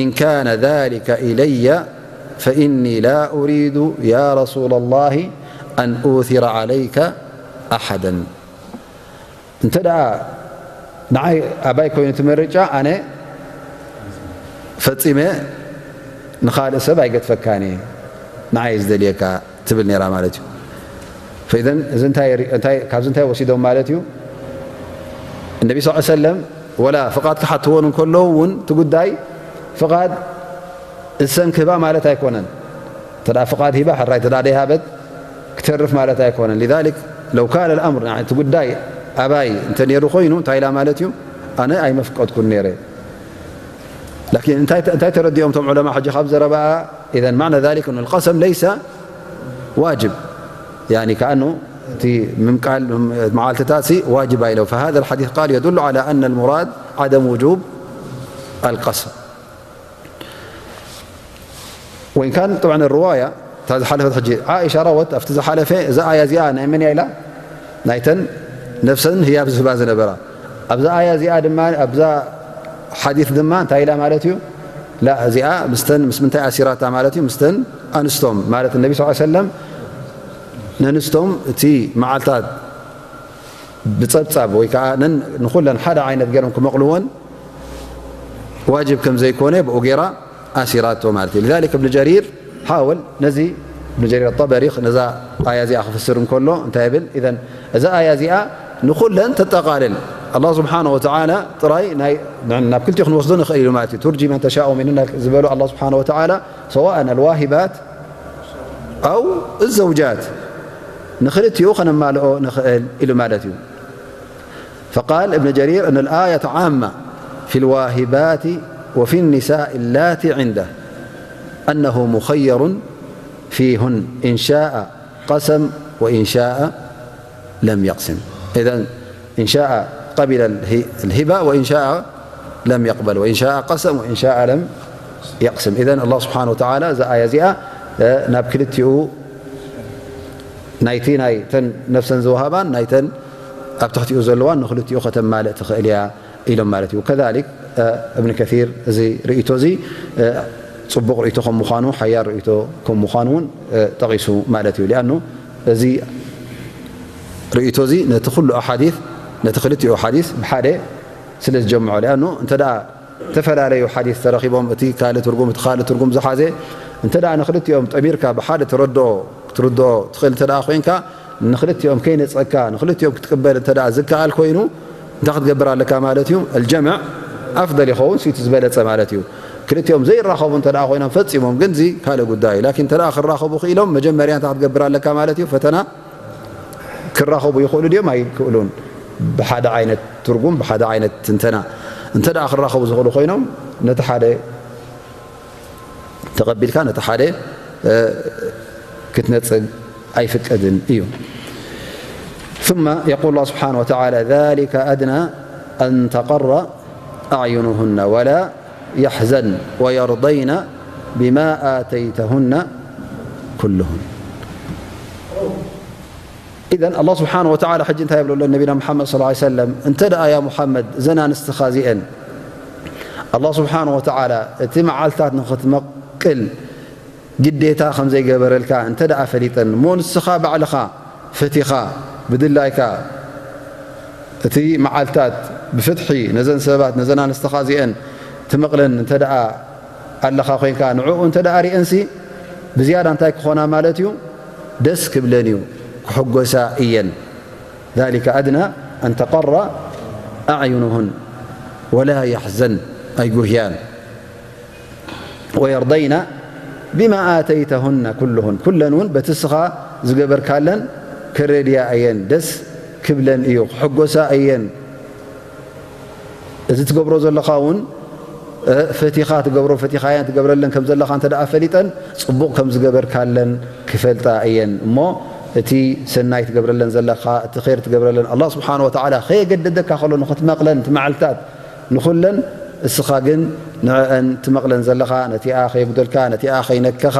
إن كان ذلك إلي فإني لا أريد يا رسول الله أن أوثر عليك أحدا. እንተ ደኣ ንዓይ ኣባይ ኮይኑ እቲ ምርጫ፣ ኣነ ፈጺመ ንኻልእ ሰብ ኣይገድፈካን እየ፣ ንዓይ ዝደልየካ ትብል ነይራ ማለት እዩ። ፈኢዘን እዚ እንታይ ሪ-፣ እንታይ፣ ካብዚ እንታይ ወሲዶም ማለት እዩ? እነቢ ስ ሰለም ወላ ፍቓድ ክሓትዎን እንከለዉ እውን እቲ ጉዳይ ፍቓድ እሰን ክህባ ማለት ኣይኮነን። እንተ ደኣ ፍቓድ ሂባ ሕራይ፣ እንተ ደኣ ደይሃበት ክተርፍ ማለት ኣይኮነን። لذلك لو كان الأمر፣ እቲ ጉዳይ ኣባይ እንተ ነይሩ ኮይኑ እንታይ ኢላ ማለት እዩ? ኣነ ኣይመፍቀድኩን ነይረ። ላኪን እንታይ፣ እንታይ ተረዲኦም እቶም ዑለማ ሕጂ ካብ ዘረባኣ? إذن معنى ذلك أن القسم ليس واجب، يعني كأنه እቲ ምምቃል መዓልትታት ሲ ዋጅብ ኣይለው። فهذا الحديث قال يدل على أن المراد عدم وجوب القسم. وإن كان طبعا الرواية እታ ዝሓለፈት ሕጂ ዓኢሻ ረወት ኣብቲ ዝሓለፈ እዛ ኣያ እዚኣ ናይ መን እያ ኢላ? ናይተን ነፍሰን ህያብ ዝህባ ዝነበራ። ኣብዛ ኣያ እዚኣ ድማ፣ ኣብዛ ሓዲስ ድማ እንታይ ኢላ ማለት እዩ? ላ፣ እዚኣ ምስተን፣ ምስ ምንታይ ኣሲራታ ማለት እዩ? ምስተን ኣንስቶም ማለት ነቢ ስ ሰለም ነንስቶም እቲ መዓልታት ብጸብጻብ ወይ ከዓ ነን-፣ ንኹለን ሓደ ዓይነት ገይሮም ክመቕልወን ዋጅብ ከም ዘይኮነ ብኡ ገይራ ኣሲራቶ ማለት እዩ። لذلك እብን ጀሪር ሓወል ነዚ እብን ጀሪር ጠበሪ ነዛ ኣያ እዚኣ ክፍስር እንከሎ እንታይ ይብል? إذن እዛ ኣያ እዚኣ ንኹለን ተጠቓልል። ኣላህ ስብሓነሁ ወተዓላ ጥራይ ናይ፣ ናብ ክልቲኡ ክንወስዶ ንኽእል ኢሉ ማለት እዩ። ترجي من تشاء منهن ዝበሎ ኣላህ ስብሓነሁ ወተዓላ سواء الواهبات أو الزوجات ንኽልቲኡ ከነማልኦ ንኽእል ኢሉ ማለት እዩ። فقال ابن جرير أن الآية عامة في الواهبات وفي النساء اللاتي عنده أنه مخير فيهن إن شاء قسم وإن شاء لم يقسم. إذن إن شاء قبل اله-، الهبة وإن شاء لم يقبل وإن شاء قسم وإن شاء لم يقسم. إذن الله سبحانه وتعالى እዛ ኣያ እዚኣ፣ እ፣ ናብ ክልቲኡ ናይቲ ናይ ተን ነፍሰን ዝወሃባን ናይተን ኣብ ትሕቲኡ ዘለዋን ንኽልቲኡ ከተማልእ ትኽእል እያ ኢሎም ማለት እዩ። ከዛሊክ፣ እ፣ እብን ከሲር እዚ ርእይቶ እዚ፣ እ፣ ጽቡቕ ርእይቶ ከም ምዃኑ፣ ሓያል ርእይቶ ከም ምዃኑ እውን፣ እ፣ ጠቒሱ ማለት እዩ። ሊኣኑ እዚ ርእይቶ እዚ ነቲ ኩሉ ኣሓዲስ፣ ነቲ ክልቲኡ ሓዲስ ብሓደ ስለ ዝጀምዖ፣ ሊኣኑ እንተ ደኣ ዝተፈላለዩ ሓዲስ ተረኺቦም፣ እቲ ካልእ ትርጉም፣ እቲ ካልእ ትርጉም ዝሓዘ፣ እንተ ደኣ ንኽልቲኦም ጠሚርካ ብሓደ ተረድኦ፣ ክትርድኦ ትኽእል እንተ ደኣ ኮይንካ፣ ንኽልቲኦም ከይነጸካ፣ ንኽልቲኦም ክትቅበል እንተ ደኣ ዝከኣል ኮይኑ፣ እንታይ ክትገብር ኣለካ ማለት እዩ? الجمع أفضل ይኸውን፣ ሲቲ ዝበለጸ ማለት እዩ። ክልቲኦም ዘይራኸቡ እንተ ደኣ ኮይኖም ፈጺሞም፣ ግን እዚ ካልእ ጉዳይ እዩ። ላኪን እንተ ደኣ ክራኸቡ ክኢሎም፣ መጀመርያ እንታይ ክትገብር ኣለካ ማለት እዩ? ፈተና ክራኸቡ ይኽእሉ ድዮም ኣይክእሉን? ብሓደ ዓይነት ትርጉም፣ ብሓደ ዓይነት ትንተና። እንተ ደኣ ክራኸቡ ዝኽእሉ ኮይኖም፣ ነቲ ሓደ ተቐቢልካ ነቲ ሓደ፣ እ፣ ክትነጽግ ኣይፍቀድን እዩ። ثم يقول الله سبحانه وتعالى: ذلك أدنى أن تقر أعينهن ولا يحزن ويرضين بما آتيتهن كلهن. إذن الله سبحانه وتعالى ሕጂ እንታይ ይብሎ ኣሎ ነቢና ሙሓመድ صلى الله عليه وسلم፣ እንተ ደኣ ያ ሙሓመድ እዘን ኣንስትኻ እዚአን ኣላህ ስብሓን ወተዓላ እቲ መዓልታት ንኽትመቅል ግዴታ ከም ዘይገበረልካ እንተ ደኣ ፈሊጠን፣ እሞ ንስኻ ባዕልኻ ፈቲኻ ብድላይካ እቲ መዓልታት ብፍትሒ ነዘን ሰባት፣ ነዘን ኣንስትኻ እዚአን ትመቕለን እንተ ደኣ ኣለኻ ኮይንካ፣ ንዕኡ እንተ ደኣ ሪአንሲ ብዝያዳ እንታይ ክኾና ማለት እዩ? ደስ ክብለን እዩ፣ ክሕጎሳ እየን። ذلك أدنى أن تقر أعينهن ولا يحزن، ኣይጉህያን። ويرضين بما آتيتهن كلهن، ኩለን እውን በቲ እስኻ ዝገበርካለን ክረድያ እየን፣ ደስ ክብለን እዩ፣ ክሕጎሳ እየን። እዚ ትገብሮ ዘለኻ እውን፣ እ፣ ፈቲኻ ትገብሮ፣ ፈቲኻየን ትገብረለን ከም ዘለኻ እንተ ደኣ ፈሊጠን፣ ጽቡቕ ከም ዝገበርካለን ክፈልጣ እየን። እሞ እቲ ሰናይ ትገብረለን ዘለኻ፣ እቲ ኸይር ትገብረለን፣ ኣላህ ስብሓን ወተዓላ ከየገደደካ ከሎ ንኽትመቕለን፣ እቲ መዓልታት ንኹለን፣ እስኻ ግን ንዕአን ትመቕለን ዘለኻ፣ ነቲኣ ከየጉደልካ፣ ነቲኣ ከይነከኻ፣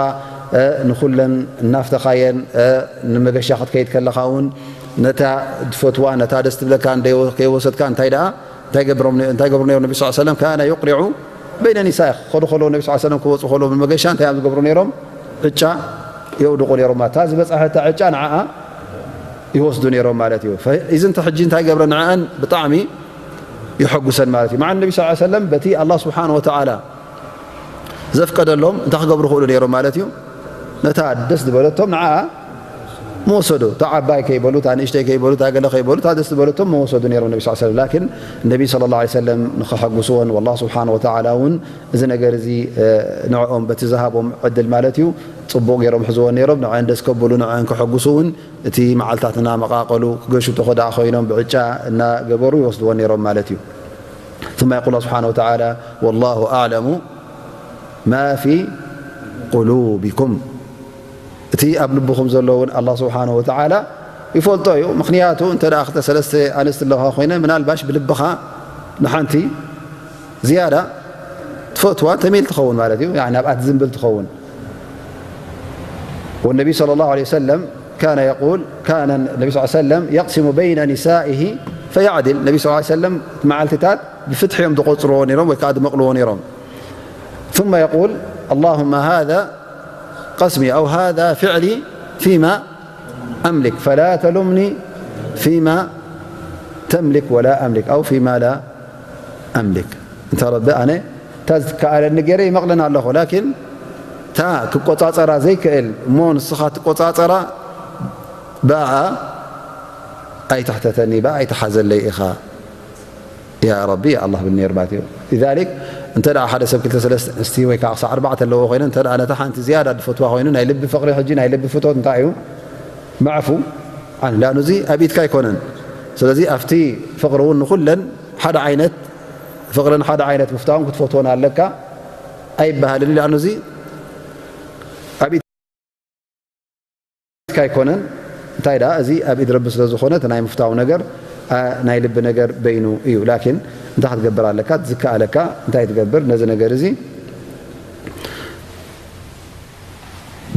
እ፣ ንኹለን እናፍተኻየን፣ እ፣ ንመገሻ ክትከይድ ከለኻ እውን ነታ ትፈትዋ፣ ነታ ደስ ትብለካ እንደ-፣ ከይወሰድካ እንታይ ደኣ እንታይ ገብሮም ነ-፣ እንታይ ገብሩ ነይሮም? ነቢ ስ ሰለም ካነ ዩቅሪዑ በይነ ኒሳኢ። ክኸዱ ከለዉ ነቢ ስ ሰለም ክወፁ ከለዉ ብመገሻ እንታይ እዮም ዝገብሩ ነይሮም? ዕጫ የውድቑ ነይሮም ማለት። እታ ዝበፅሐታ ዕጫ ንዓኣ ይወስዱ ነይሮም ማለት እዩ። ፈ-፣ እዚ እንተ ሕጂ እንታይ ገብረ ንዕአን ብጣዕሚ ይሐጉሰን ማለት እዩ። መዓ ነቢ ስ ሰለም በቲ ኣላህ ስብሓን ወተዓላ ዘፍቀደሎም እንታይ ክገብሩ ክእሉ ነይሮም ማለት እዩ? ነታ ደስ ዝበለቶም ንዓ መወሰዱ። እታ ዓባይ ከይበሉ፣ እታ ንእሽተይ ከይበሉ፣ እታ ገለ ከይበሉ፣ እታ ደስ ዝበለቶም መወሰዱ ነይሮም ነቢ ስ ሰለም። ላኪን ነቢ ሰለላሁ ዐለይሂ ወሰለም ንኸሐጉስዎን፣ ወላህ ስብሓን ወተዓላ እውን እዚ ነገር እዚ፣ እ፣ ንዕኦም በቲ ዝሃቦም ዕድል ማለት እዩ፣ ጽቡቕ ገይሮም ሕዝዎን ነይሮም። ንዐን ደስ ከብሉ፣ ንዐን ከሐጉሱ እውን እቲ መዓልታት እናመቓቐሉ ክገሹ ተኾ ደኣ ኮይኖም ብዕጫ እናገበሩ ይወስድዎን ነይሮም ማለት እዩ። ثم يقول الله سبحانه وتعالى: والله أعلم ما في قلوبكم። እቲ ኣብ ልብኹም ዘሎ እውን ኣላህ ስብሓንሁ ወተዓላ ይፈልጦ እዩ። ምኽንያቱ እንተ ደኣ ክልተ ሰለስተ ኣንስቲ ኣለኻ ኮይነ ምናልባሽ ብልብኻ ንሓንቲ ዝያዳ ትፈትዋ ተሜል ትኸውን ማለት እዩ። ያኒ ኣብኣ ትዝንብል ትኸውን። والنبي صلى الله عليه وسلم كان يقول، كان النبي صلى الله عليه وسلم يقسم بين نسائه فيعدل. ነቢ ስ ሰለም መዓልትታት ብፍትሒ እዮም ዝቆፅርዎ ነይሮም ወይ ከዓ ዝመቕልዎ ነይሮም። ثم يقول: اللهم هذا قسمي أو هذا فعلي فيما أملك فلا تلمني فيما تملك ولا أملك أو فيما لا أملك። እንተ ረቢ ኣነ እታ ዝከኣለኒ ገይረ ይመቕለን ኣለኹ፣ ላኪን እታ ክቆጻጸራ ዘይክእል እሞ ንስኻ ትቆጻጸራ ብኣ ኣይትሕተተኒ፣ ብኣ ኣይትሓዘለይ ኢኻ። ያ ረቢ፣ ያ ኣላህ ብል ነይሩ ማለት እዩ። ሊዛሊክ፣ እንተ ደኣ ሓደ ሰብ ክልተ ሰለስተ ኣንስቲ ወይ ከዓ ክሳዕ ኣርባዕተ ኣለዎ ኮይነ፣ እንተ ደኣ ነታ ሓንቲ ዝያዳ ዝፈትዋ ኮይኑ፣ ናይ ልቢ ፍቕሪ፣ ሕጂ ናይ ልቢ ፍቶት እንታይ እዩ? መዕፉ ዓን፣ ላኑ እዚ ኣብ ኢድካ ኣይኮነን። ስለዚ ኣብቲ ፍቕሪ እውን ንኹለን ሓደ ዓይነት ፍቕርን ሓደ ዓይነት ምፍታውን ክትፈትወን ኣለካ ኣይበሃልን። ላኑ እዚ ኣብ ኢድካ ኣይኮነን። እንታይ ደኣ፣ እዚ ኣብ ኢድ ረቢ ስለ ዝኾነ፣ እቲ ናይ ምፍታው ነገር፣ ኣ፣ ናይ ልቢ ነገር በይኑ እዩ። ላኪን እንታይ ክትገብር ኣለካ? ዝከኣለካ እንታይ ትገብር? ነዚ ነገር እዚ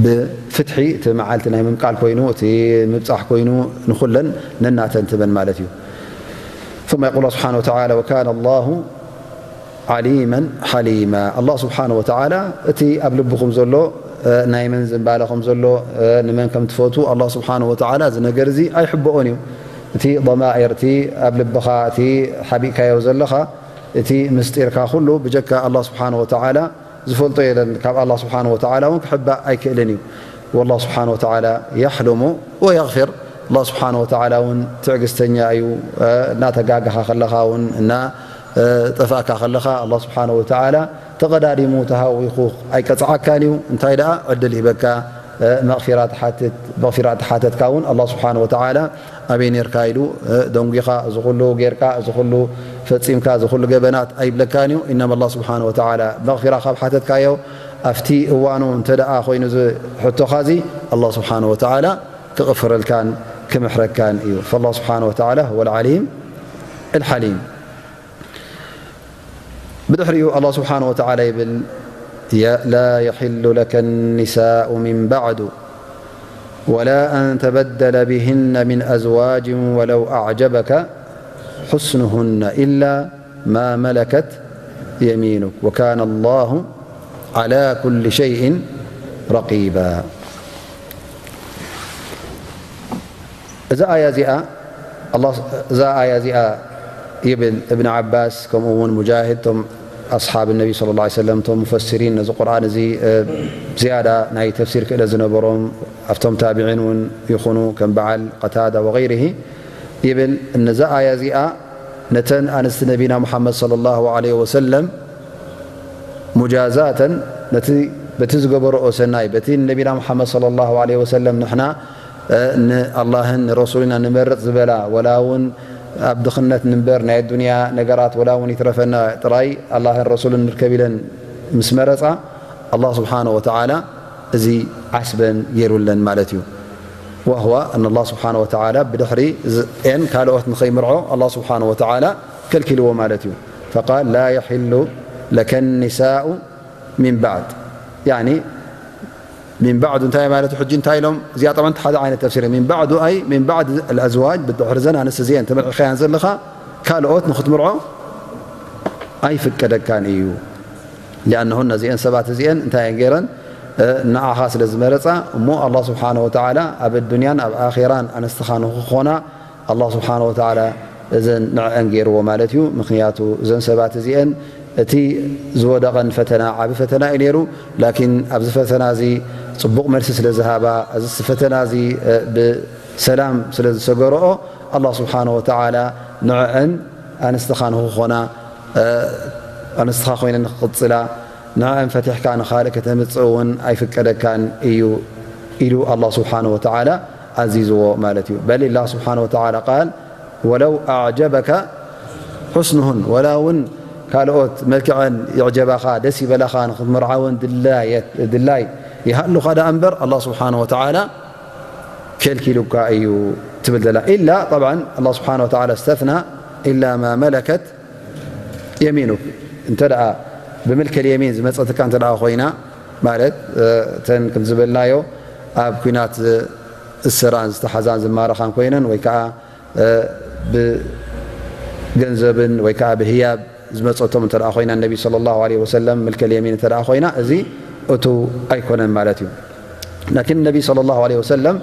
ብፍትሒ እቲ መዓልቲ ናይ ምምቃል ኮይኑ፣ እቲ ምብጻሕ ኮይኑ፣ ንኹለን ነናተን ትበን ማለት እዩ። ثم يقول الله سبحانه وتعالى: وكان الله عليما حليما። ኣላህ ስብሓነ ወተዓላ እቲ ኣብ ልብኹም ዘሎ፣ እ፣ ናይ መን ዝንባለ ከም ዘሎ፣ እ፣ ንመን ከም ትፈቱ ኣላህ ስብሓነ ወተዓላ እዚ ነገር እዚ ኣይሕብኦን እዩ። እቲ ضمائر፣ እቲ ኣብ ልብኻ፣ እቲ ሓቢእካዮ ዘለኻ፣ እቲ ምስጢርካ ኩሉ ብጀካ ኣላህ ስብሓነ ወተዓላ ዝፈልጦ የለን። ካብ ኣላህ ስብሓነ ወተዓላ እውን ክሕባእ ኣይክእልን እዩ። والله سبحانه وتعالى يحلم ويغفر። ኣላህ ስብሓነ ወተዓላ እውን ትዕግስተኛ እዩ። እ፣ እናተጋገኻ ከለኻ እውን እና፣ እ፣ ጠፋእካ ከለኻ ኣላህ ስብሓነ ወተዓላ ተቐዳዲሙ ተሃዊኹ ኣይቀጽዓካን እዩ። እንታይ ደኣ ዕድል ሂበካ፣ እ፣ መቕፊራ ትሓትት፣ መቕፊራ ተሓተትካ እውን ኣላህ ስብሓነ ወተዓላ ኣበይ ኔርካ ኢሉ፣ እ፣ ደንጒኻ፣ እዚ ኩሉ ጌርካ፣ እዚ ኩሉ ፈጺምካ እዚ ኩሉ ገበናት ኣይብለካን እዩ። ኢነማ ኣላህ ስብሓነ ወተዓላ መቕፊራ ካብ ሓተትካዮ ኣብቲ እዋኑ እንተ ደኣ ኮይኑ እዚ ሕቶኻ እዚ ኣላህ ስብሓነ ወተዓላ ክቕፍረልካን ክምሕረካን እዩ። ፈላህ ስብሓነ ወተዓላ ሁወል ዓሊም ኣልሓሊም። ብድሕሪኡ ኣላህ ስብሓነ ወተዓላ ይብል፣ لا يحل لك النساء من بعد ولا أن تبدل بهن من أزواج ولو أعجبك حسنهن إلا ما ملكت يمينك وكان الله على كل شيء رقيبا. እዛ ኣያ እዚኣ ኣላ እዛ ኣያ እዚኣ ይብል እብን ዓባስ፣ ከምኡ እውን ሙጃሂድ፣ እቶም ኣስሓብ ነቢ ሰለላሁ ዐለይሂ ወሰለም፣ እቶም ሙፈሲሪን ነዚ ቁርኣን እዚ፣ እ፣ ዝያዳ ናይ ተፍሲር ክእለት ዝነበሮም ኣብቶም ታቢዒን እውን ይኹኑ ከም በዓል ቀታዳ ወገይሪሂ ይብል። ነዛ ኣያ እዚኣ ነተን ኣንስቲ ነቢና ሙሓመድ ሰለላሁ ዐለይሂ ወሰለም ሙጃዛተን ነቲ በቲ ዝገበረኦ ሰናይ በቲ ነቢና ሙሓመድ ሰለላሁ ዐለይሂ ወሰለም ንሕና ንኣላህን ንረሱልና ንመርጽ ዝበላ፣ ወላ እውን ኣብ ድኽነት ንንበር፣ ናይ ኣዱንያ ነገራት ወላ እውን ይትረፈና ጥራይ ኣላህን ረሱልን ንርከብ ኢለን ምስ መረጻ፣ ኣላህ ስብሓነ ወተዓላ እዚ ዓስበን ገይሩለን ማለት እዩ። ወህዋ ኣን ኣላህ ስብሓነ ወተዓላ ብድሕሪ እዚኤን ካልኦት ንኸይምርዖ ኣላህ ስብሓነ ወተዓላ ከልኪልዎ ማለት እዩ። ፈቃል ላ የሒሉ ለከ ኒሳኡ ሚን ባዕድ። ያኒ ሚን ባዕዱ እንታይ ማለት እዩ? ሕጂ እንታይ ኢሎም? እዚኣ ጠብዓን ሓደ ዓይነት ተፍሲር። ሚን ባዕዱ ኣይ ሚን ባዕድ ኣልኣዝዋጅ፣ ብድሕሪ ዘን ኣንስቲ እዚኤን ተመርዒኻያን ዘለኻ ካልኦት ንኽትምርዖ ኣይፍቀደካን እዩ። ሊኣነሁን ነዚኤን ሰባት እዚኤን እንታይ እየን ገይረን? እ፣ ንዓኻ ስለ ዝመረጻ እሞ ኣላህ ስብሓነ ወተዓላ ኣብ ኣዱንያን ኣብ ኣኼራን ኣንስትኻ ንኽኾና ኣላህ ስብሓነ ወተዓላ እዘን ንዕአን ገይርዎ ማለት እዩ። ምኽንያቱ እዘን ሰባት እዚአን እቲ ዝወደቐን ፈተና ዓቢ ፈተና እዩ ነይሩ። ላኪን ኣብዚ ፈተና እዚ ጽቡቕ መልሲ ስለ ዝሃባ፣ እዚ ፈተና እዚ፣ እ፣ ብሰላም ስለ ዝሰገረኦ፣ ኣላህ ስብሓነ ወተዓላ ንዕአን ኣንስትኻ ንኽኾና፣ እ፣ ኣንስትኻ ኮይነን ንኽቕጽላ፣ ንዕአን ፈቲሕካ ንኻልእ ከተምጽእ እውን ኣይፍቀደካን እዩ ኢሉ ኣላህ ስብሓነ ወተዓላ ኣዚዝዎ ማለት እዩ። በል ኢላ ስብሓነ ወተዓላ ቃል፣ ወለው ኣዕጀበከ ሑስኑሁን፣ ወላ እውን ካልኦት መልክዐን ይዕጀባኻ፣ ደስ ይበላኻ፣ ንኽትምርዓውን ድላየት-፣ ድላይ ይሃሉኻ ደኣ እምበር፣ ኣላህ ስብሓነ ወተዓላ ከልኪሉካ እዩ ትብል ዘላ። ኢላ፣ ጠብዓን፣ ኣላህ ስብሓነ ወተዓላ እስተትና፣ ኢላ ማ መለከት የሚኑክ፣ እንተ ደኣ ብምልከል የሚን ዝመጸትካ እንተ ደኣ ኮይና፣ ማለት፣ እ፣ እተን ከም ዝበልናዮ ኣብ ኲናት ዝእሰራን ዝተሓዛን ዝማረኻን ኮይነን፣ ወይ ከኣ፣ እ፣ ብገንዘብን ወይ ከኣ ብህያብ ዝመጸቶም እንተ ደኣ ኮይና፣ ነቢ ሰለላሁ ዐለይሂ ወሰለም ምልከል የሚን እንተ ደኣ ኮይና፣ እዚ እቱ ኣይኮነን ማለት እዩ። ላኪን ነቢ ሰለላሁ ዐለይሂ ወሰለም፣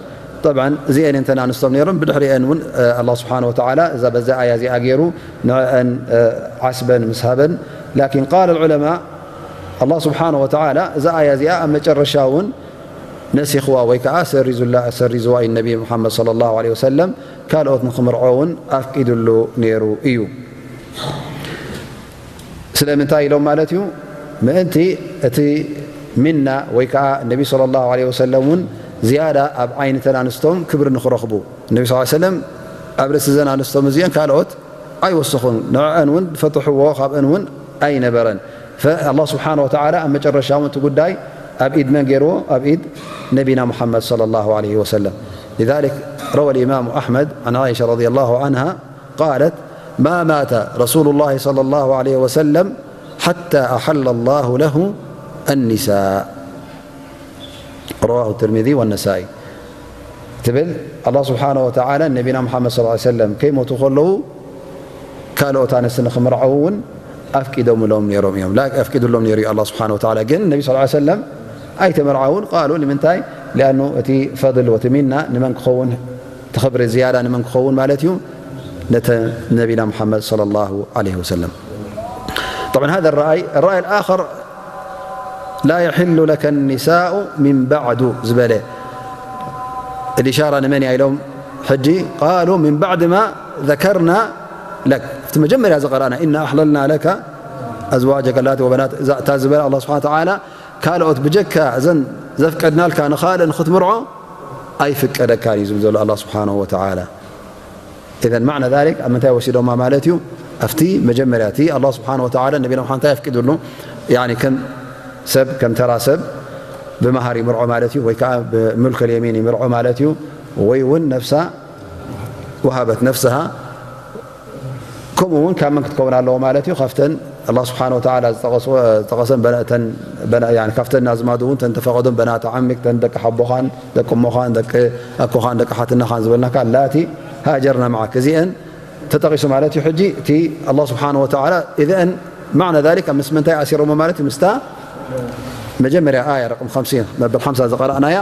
ጠብዓን፣ እዚአን እተን ኣንስቶም ነይሮም፣ ብድሕሪአን እውን፣ እ፣ ኣላህ ስብሓነ ወተዓላ እዛ በዛ ኣያ እዚኣ ገይሩ ንዕአን፣ እ፣ ዓስበን ምስ ሃበን። ላኪን ቃለ ዑለማ፣ ኣላህ ስብሓነ ወተዓላ እዛ ኣያ እዚኣ ኣብ መጨረሻ እውን ነሲኽዋ ወይ ከዓ ሰሪዙላ-፣ ሰሪዝዋ እዩ ነቢ ሙሓመድ ሰለላሁ ዐለይሂ ወሰለም፣ ካልኦት ንኽምርዖ እውን ኣፍቂዱሉ ነይሩ እዩ። ስለምንታይ ኢሎም ማለት እዩ? ምእንቲ እቲ ሚና ወይ ከዓ ነቢ ሰለላሁ ዐለይሂ ወሰለም እውን ዝያዳ ኣብ ዓይኒ እተን ኣንስቶም ክብሪ ንኽረኽቡ፣ ነቢ ሰለላሁ ዐለይሂ ወሰለም ኣብ ርእሲ እዘን ኣንስቶም እዚአን ካልኦት ኣይወሰኹን፣ ንዕአን እውን ዝፈትሕዎ ካብአን እውን ኣይነበረን። ፈ-፣ ኣላህ ስብሓነ ወተዓላ ኣብ መጨረሻ እውን እቲ ጉዳይ ኣብ ኢድ መን ገይርዎ? ኣብ ኢድ ነቢና ሙሓመድ ሰለላሁ ዐለይሂ ወሰለም። لذلك روى الإمام أحمد عن عائشة رضي الله عنها قالت: ما مات رسول الله صلى الله عليه وسلم حتى أحل الله له النساء. رواه الترمذي والنسائي. ትብል ኣላህ ስብሓነ ወተዓላ ነቢና ሙሓመድ ሰለላሁ ዐለይሂ ወሰለም ከይሞቱ ከለዉ ካልኦት ኣንስቲ ንኽምርዓዉ እውን ኣፍቂዶምሎም ነይሮም እዮም። ላ-፣ ኣፍቂዱሎም ነይሩ እዩ ኣላህ ስብሓነ ወተዓላ። ግን ነቢ ሰለላሁ ዐለይሂ ወሰለም ኣይተመርዓዉን። ቃሉ ንምንታይ? ሊኣኑ እቲ ፈድል ወቲ ሚና ንመን ክኸውን፣ እቲ ኽብሪ ዝያዳ ንመን ክኸውን ማለት እዩ? ነተ ነቢና ሙሓመድ ሰለላሁ ዐለይሂ ወሰለም። طبعا هذا الرأي، الرأي الآخر لا يحل لك النساء من بعد ዝበለ الإشارة ንመን እያ ኢሎም? ሕጂ قالوا من بعد ما ذكرنا لك፣ እቲ መጀመርያ ዝቐረእና إنا أحللنا لك أزواجك اللاتي وبنات እዛ እታ ዝበለ ኣላህ ስብሓነ ወተዓላ ካልኦት ብጀካ እዘን ዘፍቀድናልካ ንኻልእ ንኽትምርዖ ኣይፍቀደካን እዩ ዝብል ዘሎ ኣላህ ስብሓነሁ ወተዓላ። إذن معنى ذلك ኣብ ምንታይ ወሲዶማ ማለት እዩ? ኣብቲ መጀመርያ እቲ ኣላህ ስብሓነ ወተዓላ ነቢና ሙሓመድ እንታይ ኣፍቂዱሉ? ያኒ ከም ሰብ፣ ከም ተራ ሰብ ብመሃር ይምርዖ ማለት እዩ፣ ወይ ከዓ ብምልከል የሚን ይምርዖ ማለት እዩ፣ ወይ እውን ነፍሳ ወሃበት ነፍስሃ። ከምኡ እውን ካብ መን ክትከውን ኣለዎ ማለት እዩ? ካብተን ኣላህ ስብሓነ ወተዓላ ዝጠቐስወ-፣ ዝጠቐሰን በና-፣ እተን በና-፣ ያኒ ካብተን ኣዝማዱ እውን ተን ተፈቐዶን በናት ዓሚክ፣ ተን ደቂ ሓቦኻን ደቂ እሞኻን ደቂ ኣኮኻን ደቂ ሓትናኻን ዝበልናካ፣ ላቲ ሃጀርና መዓክ፣ እዚአን ተጠቒሱ ማለት እዩ። ሕጂ እቲ ኣላህ ስብሓነ ወተዓላ እዘን ማዕና ዛሊክ ምስ ምንታይ ኣሲሮሞ ማለት እዩ? ምስታ መጀመርያ ኣያ ረቅም ኸምሲን መበል ሓምሳ ዝቐረእናያ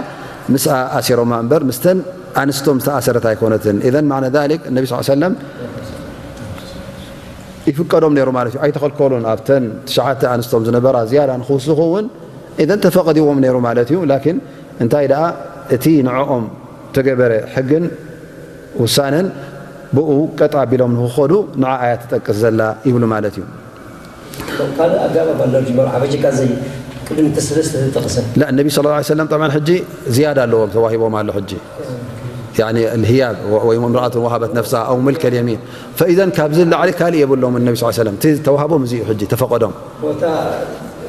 ምስኣ ኣሲሮማ እምበር ምስተን ኣንስቶም ዝተኣሰረት ኣይኮነትን። እዘን ማዕና ዛሊክ ነቢ ስ ሰለም ይፍቀዶም ነይሩ ማለት እዩ። ኣይተኸልከሉን። ኣብተን ትሽዓተ ኣንስቶም ዝነበራ ዝያዳ ንክውስኹ እውን እዘን ተፈቐዲዎም ነይሩ ማለት እዩ። ላኪን እንታይ ደኣ እቲ ንዕኦም ተገበረ ሕግን ውሳነን ብኡ ቀጥ ኣቢሎም ንክኸዱ ንዓ እያ ትጠቅስ ዘላ ይብሉ ማለት እዩ። ካልእ ኣገባብ ኣሎ ድዩ መርዓ በጀካ ዘይ ቅድሚ እቲ ሰለስተ ዝተጠቕሰ? ላ፣ ነቢ ሰለላሁ ዐለይሂ ወሰለም ጠብዓን ሕጂ ዝያዳ ኣለዎም ተዋሂቦም ኣሎ ሕጂ። ያኒ الهبة ወይ امرأة وهبت نفسها أو ملك اليمين فإذا ካብዚ ንላዕሊ ካልእ የብሎምን ነቢ ሰለላሁ ዐለይሂ ወሰለም። እቲ ዝተዋህቦም እዚ እዩ ሕጂ ተፈቐዶም። ቦታ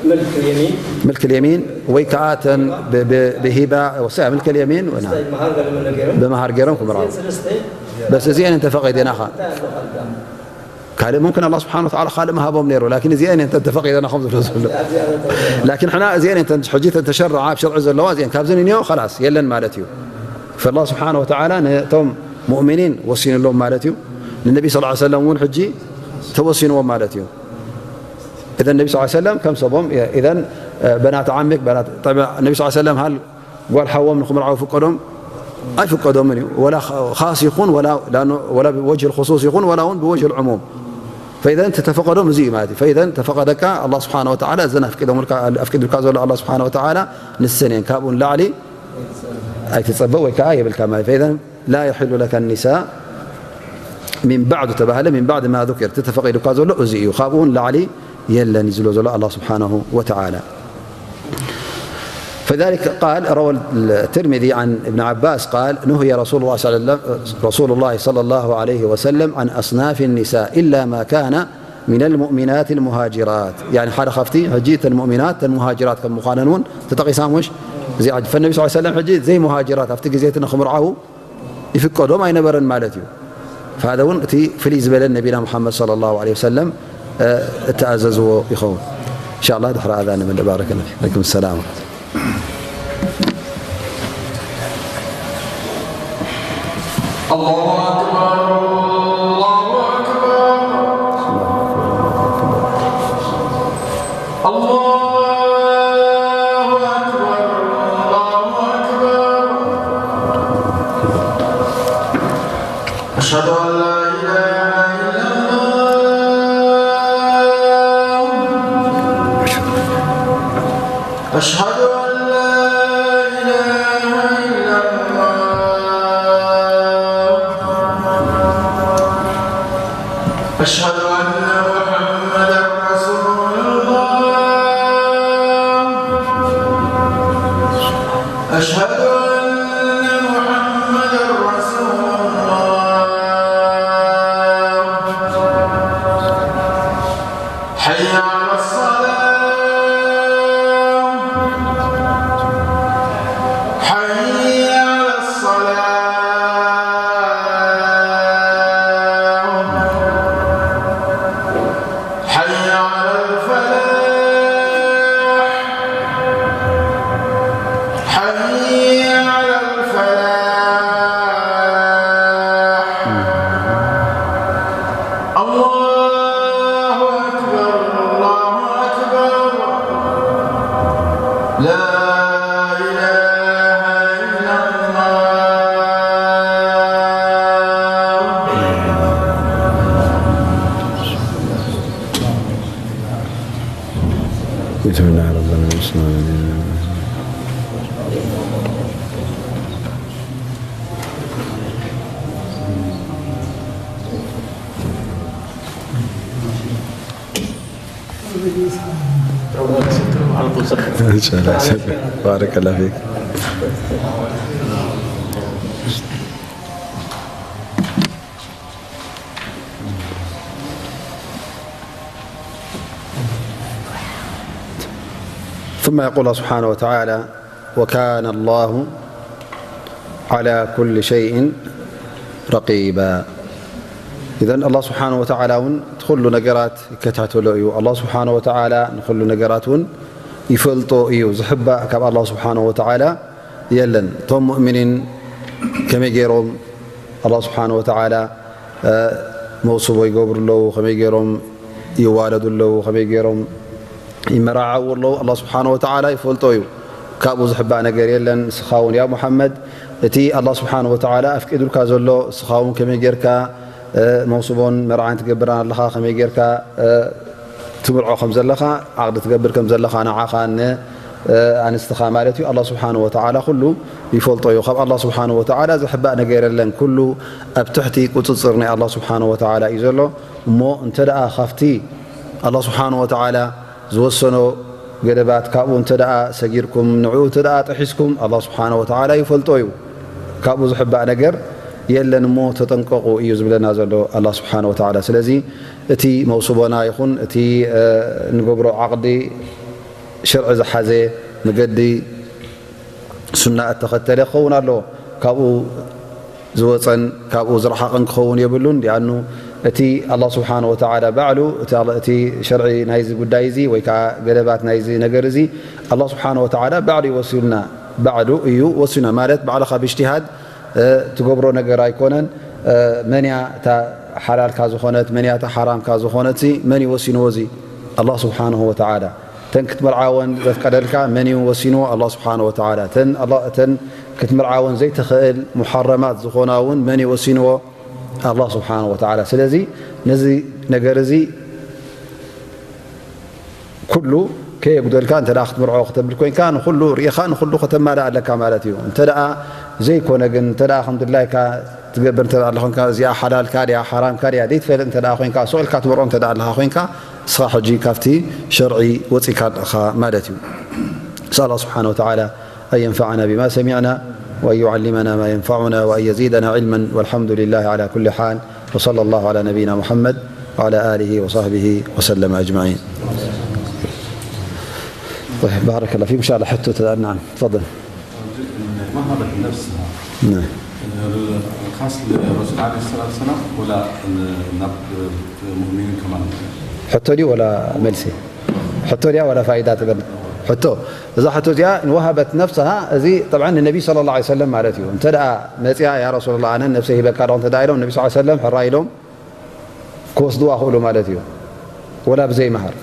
ምልክ የሚን። ምልክ اليمين ወይ ከዓ ተን ብ-፣ ብ-፣ ብሂባ ወሰያ ምልክ اليمين ወና መሃር ገለ መለ ገይሮም። ብመሃር ገይሮም ክምርዓው። እዚአን ሰለስተ በስ እዚአን እንተፈቒደናኻ። እንታይ ኣሎ ካልእ? ካልእ ሙምክን ኣላህ ስብሓነ ወተዓላ ካልእ ምሃቦም ነይሩ፣ ላኪን እዚአን እየን ተፈቒደናኹም ዝብሎ ዘሎ። ላኪን ሕና እዚአን እየን ተን-፣ ሕጂ ተን ተሸርዓ ኣብ ሸርዒ ዘለዋ እዚአን ካብዘን እኒኦ ኸላስ የለን ማለት እዩ። ፈላህ ስብሓነ ወተዓላ ነቶም ሙእሚኒን ወሲኑሎም ማለት እዩ። ንነቢ ስ ሰለም እውን ሕጂ ተወሲንዎም ማለት እዩ። እዘን ነቢ ስ ሰለም ከም ሰቦም እዘን በናት ዓሚክ በናት ጠብዕ ነቢ ስ ሰለም ሃል ጓል ሓዎም ንክምርዓው ፍቀዶም ኣይፍቀዶምን እዩ። ወላ ኻስ ይኹን ወላ፣ ላኑ-፣ ወላ ብወጅህ ልክሱስ ይኹን ወላ እውን ብወጅህ ልዕሙም። ፈኢዘን ተፈቀዶም እዚ እዩ ማለት እዩ። ፈኢዘን ተፈቀደካ ኣላህ ስብሓነ ወተዓላ እዘን ኣፍቂዶምልካ፣ ኣፍቂዱልካ ዘሎ ኣላህ ስብሓነ ወተዓላ ንሰን እየን። ካብኡ ንላዕሊ ኣይትጸበ ወይ ከዓ የብልካ ማለት እዩ። ፈኢዘን ላ የሕሉ ለካ ኒሳ ሚን ባዕዱ ተባህለ፣ ሚን ባዕድ ማ ذكر፣ እቲ ተፈቂዱካ ዘሎ እዚ እዩ። ካብኡ ንላዕሊ የለን እዩ ዝብሎ ዘሎ ኣላህ ስብሓነሁ ወተዓላ። فذلك قال، روى الترمذي عن ابن عباس قال: نهي رسول الله صلى الله، رسول الله صلى الله عليه وسلم عن أصناف النساء إلا ما كان من المؤمنات المهاجرات። يعني ሓደ ካብቲ ሕጂ እተን ሙእሚናት እተን ሙሃጅራት ከም ምዃነን እውን ተጠቒሳ። ሙሽ እዚ ሕጂ ፈነቢ ስ ሰለም ሕጂ ዘይሙሃጅራት ኣብቲ ግዜ እቲ ንኽምርዓዉ ይፍቀዶም ኣይነበረን ማለት እዩ። فهذا እውን እቲ ፍልይ ዝበለን ነቢና ሙሓመድ صلى الله عليه وسلم እተኣዘዝዎ ይኸውን። إن شاء الله ድሕሪ ኣዛን ንመልእ። بارك الله فيك. عليكم السلام. الله أكبر، الله أكبر. الله أكبر، الله أكبر. أشهد أن لا إله إلا الله. أشهد أن لا إله إلا الله. أشهد أن محمدا رسول الله. أشهد أن محمدا رسول الله. حي على الصلاة. حي على الصلاة. حي على الفلاح. حي على الفلاح. الله أكبر، الله أكبر. لا إله إلا الله. بسم الله الرحمن الرحيم. إن شاء الله. بارك الله فيك. ثم يقول الله سبحانه وتعالى: وكان الله على كل شيء رقيبا. إذن الله سبحانه وتعالى ون تخل نجرات كتاتلو إيو. الله سبحانه وتعالى نخل نجرات ون يفلطو إيو. زحبا كاب الله سبحانه وتعالى የለን። እቶም ሙእሚኒን ከመይ ገይሮም ኣላህ ስብሓነ ወተዓላ፣ እ፣ መውስቦ ይገብሩ ኣለዉ፣ ከመይ ገይሮም ይዋለዱ ኣለዉ፣ ከመይ ገይሮም ይመራዓዉ ኣለዉ፣ ኣላህ ስብሓነ ወተዓላ ይፈልጦ እዩ። ካብኡ ዝሕባእ ነገር የለን። ንስኻ እውን ያ ሙሓመድ፣ እቲ ኣላህ ስብሓነ ወተዓላ ኣፍቂዱልካ ዘሎ፣ ንስኻ እውን ከመይ ጌርካ፣ እ፣ መውስቦን መርዓን ትገብር ኣለኻ፣ ከመይ ጌርካ፣ እ፣ ትምርዖ ከም ዘለኻ፣ ዓቕዲ ትገብር ከም ዘለኻ፣ ንዓኻ፣ ን-፣ ኣንስትኻ ማለት እዩ። ኣላህ ስብሓነ ወተዓላ ኩሉ ይፈልጦ እዩ። ካብ ኣላህ ስብሓነ ወተዓላ ዝሕባእ ነገር የለን። ኩሉ ኣብ ትሕቲ ቁጽጽር ናይ ኣላህ ስብሓነ ወተዓላ እዩ ዘሎ። እሞ እንተ ደኣ ካብቲ ኣላህ ስብሓነ ወተዓላ ዝወሰኖ ገደባት ካብኡ እንተ ደኣ ሰጊርኩም፣ ንዕኡ እንተ ደኣ ጥሒስኩም፣ ኣላህ ስብሓነ ወተዓላ ይፈልጦ እዩ። ካብኡ ዝሕባእ ነገር የለን እሞ ተጠንቀቑ እዩ ዝብለና ዘሎ ኣላህ ስብሓነ ወተዓላ። ስለዚ እቲ መውስቦና ይኹን እቲ፣ እ፣ ንገብሮ ዓቕዲ፣ ሸርዒ ዝሓዘ መገዲ ሱና እተኸተለ ክኸውን ኣለዎ። ካብኡ ዝወፀን ካብኡ ዝረሓቕን ክኸውን የብሉን። ሊኣኑ እቲ ኣላህ ስብሓነ ወተዓላ ባዕሉ እቲ ኣላ-፣ እቲ ሸርዒ ናይዚ ጉዳይ እዚ ወይ ከዓ ገደባት ናይዚ ነገር እዚ ኣላህ ስብሓነ ወተዓላ ባዕሉ እዩ ወሲኑና። ባዕሉ እዩ ወሲኑና ማለት ባዕልኻ ብእጅትሃድ እ፣ ትገብሮ ነገር ኣይኮነን። እ፣ መን እያ እታ ሓላልካ ዝኾነት፣ መን እያ እታ ሓራምካ ዝኾነት፣ መን እዩ ወሲንዎ? እዚ ኣላህ ስብሓንሁ ወተዓላ። እተን ክትምርዓወን ዘፍቀደልካ መን እዩ ወሲንዎ? ኣላህ ስብሓንሁ ወተዓላ። እተን ኣላ-፣ እተን ክትምርዓወን ዘይትኽእል ሙሓረማት ዝኾና እውን መን እዩ ወሲንዎ? ኣላህ ስብሓንሁ ወተዓላ። ስለዚ ነዚ ነገር እዚ ኩሉ ከየጉደልካ እንተ ደኣ ክትምርዖ ከተብል ኮይንካ፣ ንኹሉ ርኢኻ ንኹሉ ከተማልእ ኣለካ ማለት እዩ። እንተ ደኣ ዘይኮነ ግን፣ እንተ ደኣ ከም ድላይካ ትገብር እንተ ደኣ ኣሎ ኮይንካ፣ እዚኣ ሓላልካ ድያ ሓራምካ ድያ ዘይትፈልጥ እንተ ደኣ ኮይንካ፣ ስቕ ኢልካ ትምርዖ እንተ ደኣ ኣለኻ ኮይንካ፣ ንስኻ ሕጂ ካብቲ ሸርዒ ወጺእካ ኣለኻ ማለት እዩ። ንስኣል ኣላህ ስብሓነ ወተዓላ أن ينفعنا بما سمعنا وأن يعلمنا ما ينفعنا وأن يزيدنا علما، والحمد لله على كل حال، وصلى الله على نبينا محمد وعلى آله وصحبه وسلم أجمعين. طيب، بارك الله فيك. إن شاء الله حتى تدعنا. نعم، تفضل. ما هبت نفسها. نعم. الخاص للرسول عليه الصلاة والسلام ولا نبت مؤمنين كمان؟ حتى لي ولا ملسي؟ ሕቶ ድያ ዋላ ፋይዳ ትብል? ሕቶ። እዛ ሕቶ እዚኣ ንወሃበት ነፍስሃ፣ እዚ ጠብዓን ንነቢ ሰለላሁ ዐለይሂ ወሰለም ማለት እዩ። እንተ ደኣ መጽያ፣ "ያ ረሱላላህ፣ ኣነ ነፍሰይ ሂበካ ኣለኹ" እንተ ደኣ ኢሎም፣ ነቢ ሰለላሁ ዐለይሂ ወሰለም ሕራይ ኢሎም ክወስድዋ ክእሉ ማለት እዩ። ወላ ብዘይ መሃር።